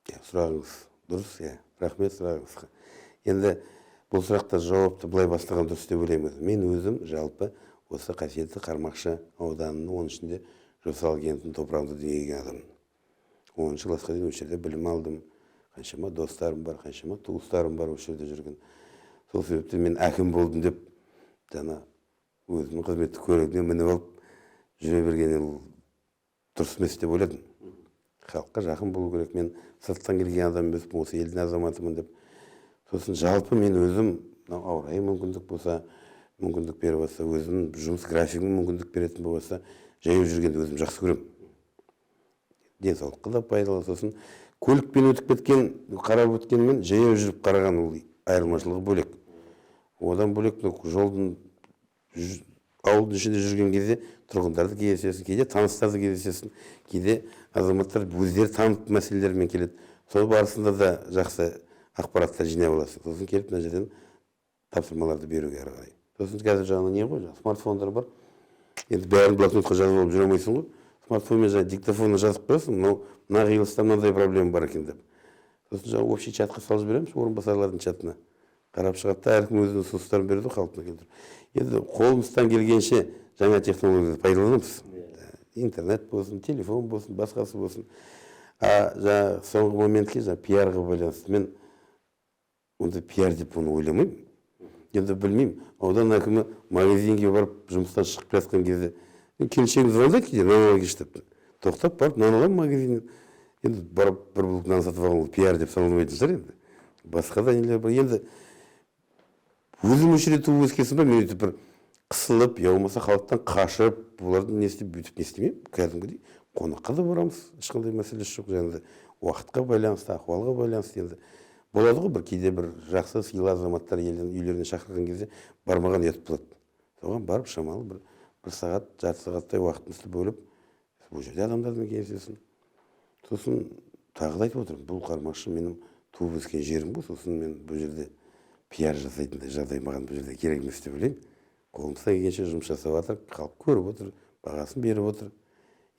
Иә, сұрағыңыз дұрыс, иә, рахмет сұрағыңызға. Енді бұл сұрақта жауапты былай бастаған дұрыс деп ойлаймын. Мен өзім жалпы осы қасиетті Қармақшы ауданының, оның ішінде Жосалы кентінің топырағында дүниеге келген адаммын. 10-классқа дейін осы жерде білім алдым. Қаншама достарым бар, қаншама туыстарым бар осы жерде жүрген. Сол себептен мен әкім болдым деп жаңа өзімнің қызметтік көлігіне мініп алып жүре берген ол дұрыс емес деп ойладым. Халыққа жақын болу керек, мен сырттан келген адам емеспін, осы елдің азаматымын деп. Сосын жалпы мен өзім мынау ауа райы мүмкіндік болса, мүмкіндік беріп жатса, өзімнің жұмыс графигім мүмкіндік беретін болса, жаяу жүргенді өзім жақсы көремін. Денсаулыққа да пайдалы. Сосын көлікпен өтіп кеткен, қарап өткенмен жаяу жүріп қараған ол айырмашылығы бөлек. Одан бөлек мынау жолдың, ауылдың ішінде жүрген кезде тұрғындарды кездесесің, кейде таныстарды кездесесің, кейде азаматтар өздері танып мәселелермен келеді. Сол барысында да жақсы ақпараттар жинап аласың. Сосын келіп мына жерден тапсырмаларды беруге ары қарай. Сосын қазір жаңағы не ғой, жаңағы смартфондар бар. Енді бәрін блокнотқа жазып алып жүре алмайсың ғой. Смартфонмен жаңағы диктофонға жазып қоясың, мынау мына қиылыста мынандай проблема бар екен деп. Сосын жаңағы общий чатқа салып жібереміз, орынбасарлардың чатына. Қарап шығады да, әркім өзінің ұсыныстарын береді ғой, қалпына келтіріп. Енді қолымыздан келгенше жаңа технологияны пайдаланамыз. Интернет болсын, телефон болсын, басқасы болсын. А жаңағы соңғы моментке, жаңағы пиарға байланысты, мен ондай пиар деп оны ойламаймын. Енді білмеймін, аудан әкімі магазинге барып жұмыстан шығып келе жатқан кезде келіншегім звондайды кейде, нан ала келші деп. Тоқтап барып нан аламын магазиннен. Енді барып бір булка нан сатып алған ол пиар деп саналмайтын шығар енді. Басқа да нелер бар. Енді өзім осы жерде туып өскенсің ба, мен өйтіп бір қысылып, я болмаса халықтан қашып, олардың не істеп, бүйтіп не істемеймін. Кәдімгідей қонаққа да барамыз, ешқандай мәселесі жоқ. Жаңағыдай уақытқа байланысты, ахуалға байланысты енді болады ғой, бір кейде бір жақсы сыйлы азаматтар елден үйлеріне шақырған кезде бармаған ұят болады. Соған барып шамалы бір сағат, жарты сағаттай уақытымызды бөліп, ол жерде адамдармен кездесесің. Сосын тағы да айтып отырмын, бұл Қармақшы менің туып өскен жерім ғой. Сосын мен бұл жерде пиар жасайтындай жағдай маған бұл жерде керек емес деп ойлаймын. Қолымыздан келгенше жұмыс жасап жатыр, халық көріп отыр, бағасын беріп отыр.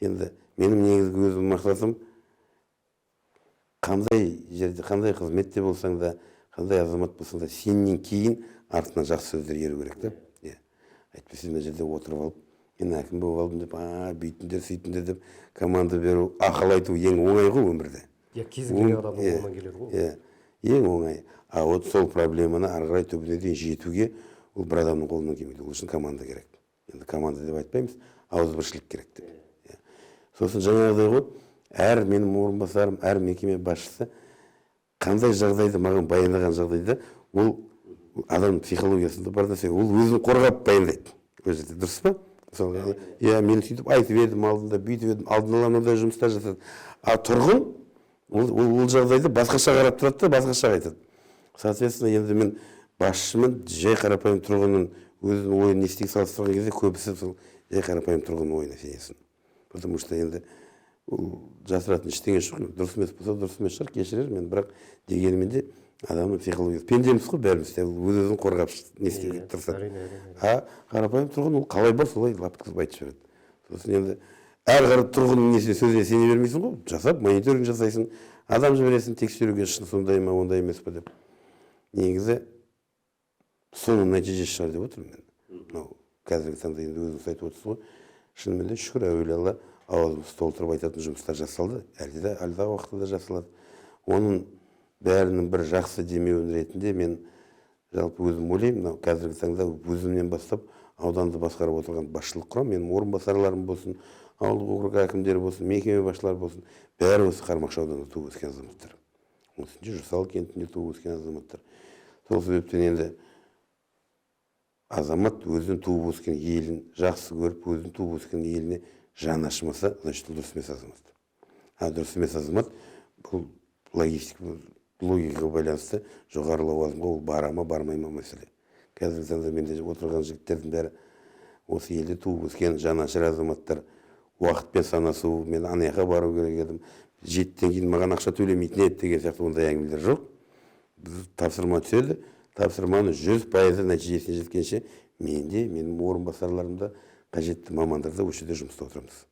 Енді менің негізгі өзімнің мақсатым Қандай жерде, қандай қызметте болсаң да, қандай азамат болсаң да, сенен кейін артынан жақсы сөздер еру керек та. Иә, әйтпесе мына жерде отырып алып, мен әкім болып алдым деп, бүйтіңдер, сөйтіңдер деп команда беру, ақыл айту ең оңай ғой өмірде. Иә, кез келген адамның қолынан келеді ғой. Иә, ең оңай. А вот сол проблеманы ары қарай түбіне дейін жетуге ол бір адамның қолынан келмейді. Ол үшін команда керек. Енді команда деп айтпаймыз, ауызбіршілік керек деп. Иә. Сосын жаңағыдай ғой, әр менің орынбасарым, әр мекеме басшысы қандай жағдайды маған баяндаған жағдайда, ол адамның психологиясында бар нәрсе, ол өзін қорғап баяндайды ол жерде, дұрыс па? Мысалға, иә, мен сөйтіп айтып едім алдында, бүйтіп едім, алдын ала мынандай жұмыстар жасады. А тұрғын ол жағдайды басқаша қарап тұрады да, басқаша айтады. Соответственно, енді мен басшымын, жай қарапайым тұрғынның өзінің ойын не істей салыстырған кезде, көбісі сол жай қарапайым тұрғынның ойына сенесің. Потому что енді ол жасыратын ештеңе жоқ, дұрыс емес болса, дұрыс емес шығар, кешірер мен, бірақ дегенмен де адамның психологиясы, пендеміз ғой бәріміз де, ол өз өзін қорғап не істеуге тырысады. Әрине, әрине. А қарапайым тұрғын ол қалай бар, солай лап еткізіп айтып жібереді. Сосын енді әр тұрғынның несіне, сөзіне сене бермейсің ғой, жасап мониторинг жасайсың, адам жібересің тексеруге, шын сондай ма, ондай емес па деп. Негізі соның нәтижесі шығар деп отырмын мен. Мынау қазіргі таңда енді өзіңіз айтып отырсыз ғой, шынымен де, шүкір, әуелі Алла, аузымызды толтырып айтатын жұмыстар жасалды, әлде де алдағы уақытта да жасалады. Оның бәрінің бір жақсы демеуін ретінде мен жалпы өзім ойлаймын, мынау қазіргі таңда өзімнен бастап ауданды басқарып отырған басшылық құрам, менің орынбасарларым болсын, ауылдық округ әкімдері болсын, мекеме басшылары болсын, бәрі осы Қармақшы ауданында туып өскен азаматтар, оның үстінде Жусал кентінде туып өскен азаматтар. Сол себептен енді азамат өзінің туып өскен елін жақсы көріп, өзінің туып өскен еліне жаны ашымаса, значит, ол дұрыс емес азамат. А дұрыс емес азамат бұл логистика, логикаға байланысты жоғары лауазымға ол бара ма, бармай ма мәселе. Қазіргі таңда менде отырған жігіттердің бәрі осы елде туып өскен жанашыр азаматтар. Уақытпен санасу, мен ана жаққа бару керек едім, 7-ден кейін маған ақша төлемейтін еді деген сияқты ондай әңгімелер жоқ. Біз тапсырма түседі, тапсырманы 100%-ы нәтижесіне жеткенше мен де, менің орынбасарларым да, қажетті мамандар да осы жерде жұмыста отырамыз.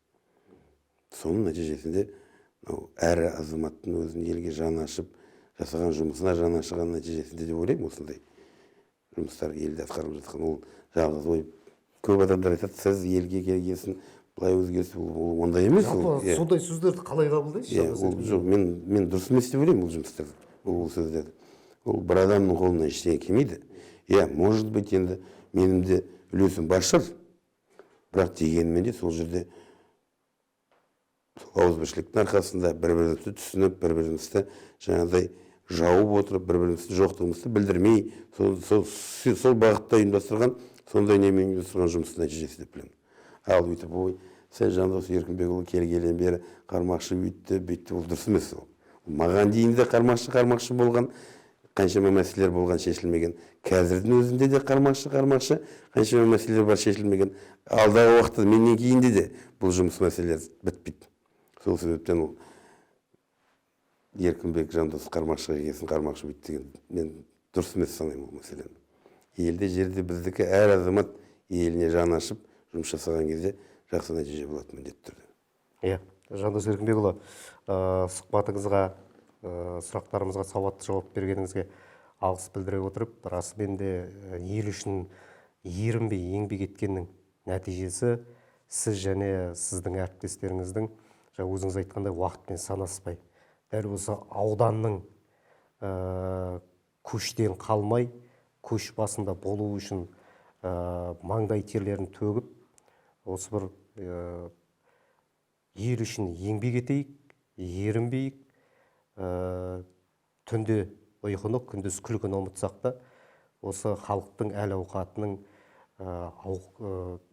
Соның нәтижесінде мынау әр азаматтың өзінің елге жаны ашып жасаған жұмысына жаны ашыған нәтижесінде деп ойлаймын, осындай жұмыстар елде атқарылып жатқан. Ол жалғыз ой, көп адамдар айтады, сіз елге келгесін былай өзгеріс, ол ондай емес ол. Жалпы Иә. сондай сөздерді қалай қабылдайсыз? Иә, Жандос ол Еркінбек? жоқ, мен дұрыс емес деп ойлаймын ол жұмыстарды, ол сөздерді. Ол бір адамның қолынан ештеңе келмейді. Иә, может быть, енді менің де үлесім бар шығар, бірақ дегенмен де сол жерде сол ауызбіршіліктің арқасында бір бірімізді түсініп, бір бірімізді жаңағыдай жауып отырып, бір бірімізді жоқтығымызды білдірмей, сол бағытта ұйымдастырған, сондай немен ұйымдастырған жұмыстың нәтижесі деп білемін. Ал өйтіп, ой, сен Жандос Еркінбекұлы келгелі бері Қармақшы бүйтті, бүйтті, ол дұрыс емес. Ол маған дейін де Қармақшы болған, қаншама мәселелер болған шешілмеген. Қазірдің өзінде де Қармақшы қаншама мәселелер бар шешілмеген. Алдағы уақытта менен кейін де бұл жұмыс мәселелері бітпейді. Сол себептен ол Еркінбек Жандос Қармақшыға келсін, Қармақшы бүйтті деген мен дұрыс емес санаймын ол мәселені. Елде, жерде біздікі, әр азамат еліне жаны ашып жұмыс жасаған кезде жақсы нәтиже болады міндетті түрде. Иә, Жандос Еркінбекұлы, сұхбатыңызға, сұрақтарымызға сауатты жауап бергеніңізге алғыс білдіре отырып, расымен де ел үшін ерінбей еңбек еткеннің нәтижесі сіз және сіздің әріптестеріңіздің, жаңа өзіңіз айтқандай, уақытпен санаспай, дәл осы ауданның көштен қалмай, көш басында болу үшін маңдай терлерін төгіп, осы бір ел үшін еңбек етейік, ерінбейік, түнде ұйқыны, күндіз күлкіні ұмытсақ та, осы халықтың әл ауқатының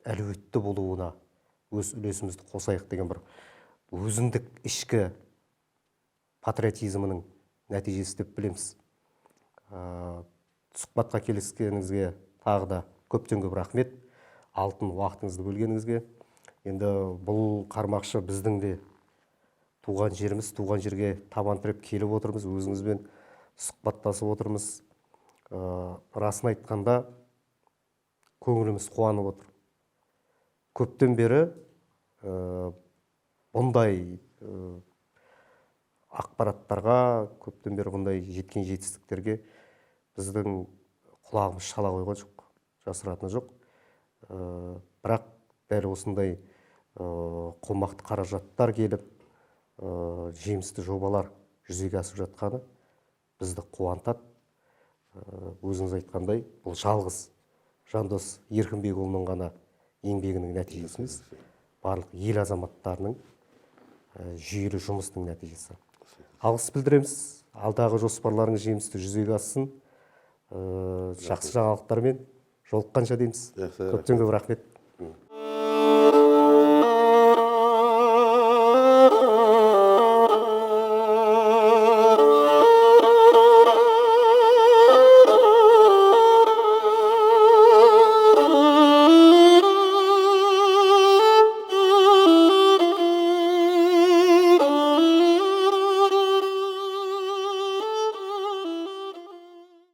әлеуетті болуына өз үлесімізді қосайық деген бір өзіндік ішкі патриотизмінің нәтижесі деп білеміз. Сұхбатқа келіскеніңізге тағы да көптен көп рахмет, алтын уақытыңызды бөлгеніңізге. Енді бұл Қармақшы біздің де туған жеріміз, туған жерге табан тіреп келіп отырмыз, өзіңізбен сұхбаттасып отырмыз. Расын айтқанда, көңіліміз қуанып отыр. Көптен бері бұндай Ақпараттарға, көптен бері бұндай жеткен жетістіктерге біздің құлағымыз шала қойған жоқ, жасыратыны жоқ. Бірақ дәл осындай қомақты қаражаттар келіп, жемісті жобалар жүзеге асып жатқаны бізді қуантады. Өзіңіз айтқандай, бұл жалғыз Жандос Еркінбекұлының ғана еңбегінің нәтижесі емес, барлық ел азаматтарының жүйелі жұмысының нәтижесі. Алғыс білдіреміз. Алдағы жоспарларыңыз жемісті жүзеге ассын. Жақсы жаңалықтармен жолыққанша дейміз. Жақсы. Көптен көп рахмет.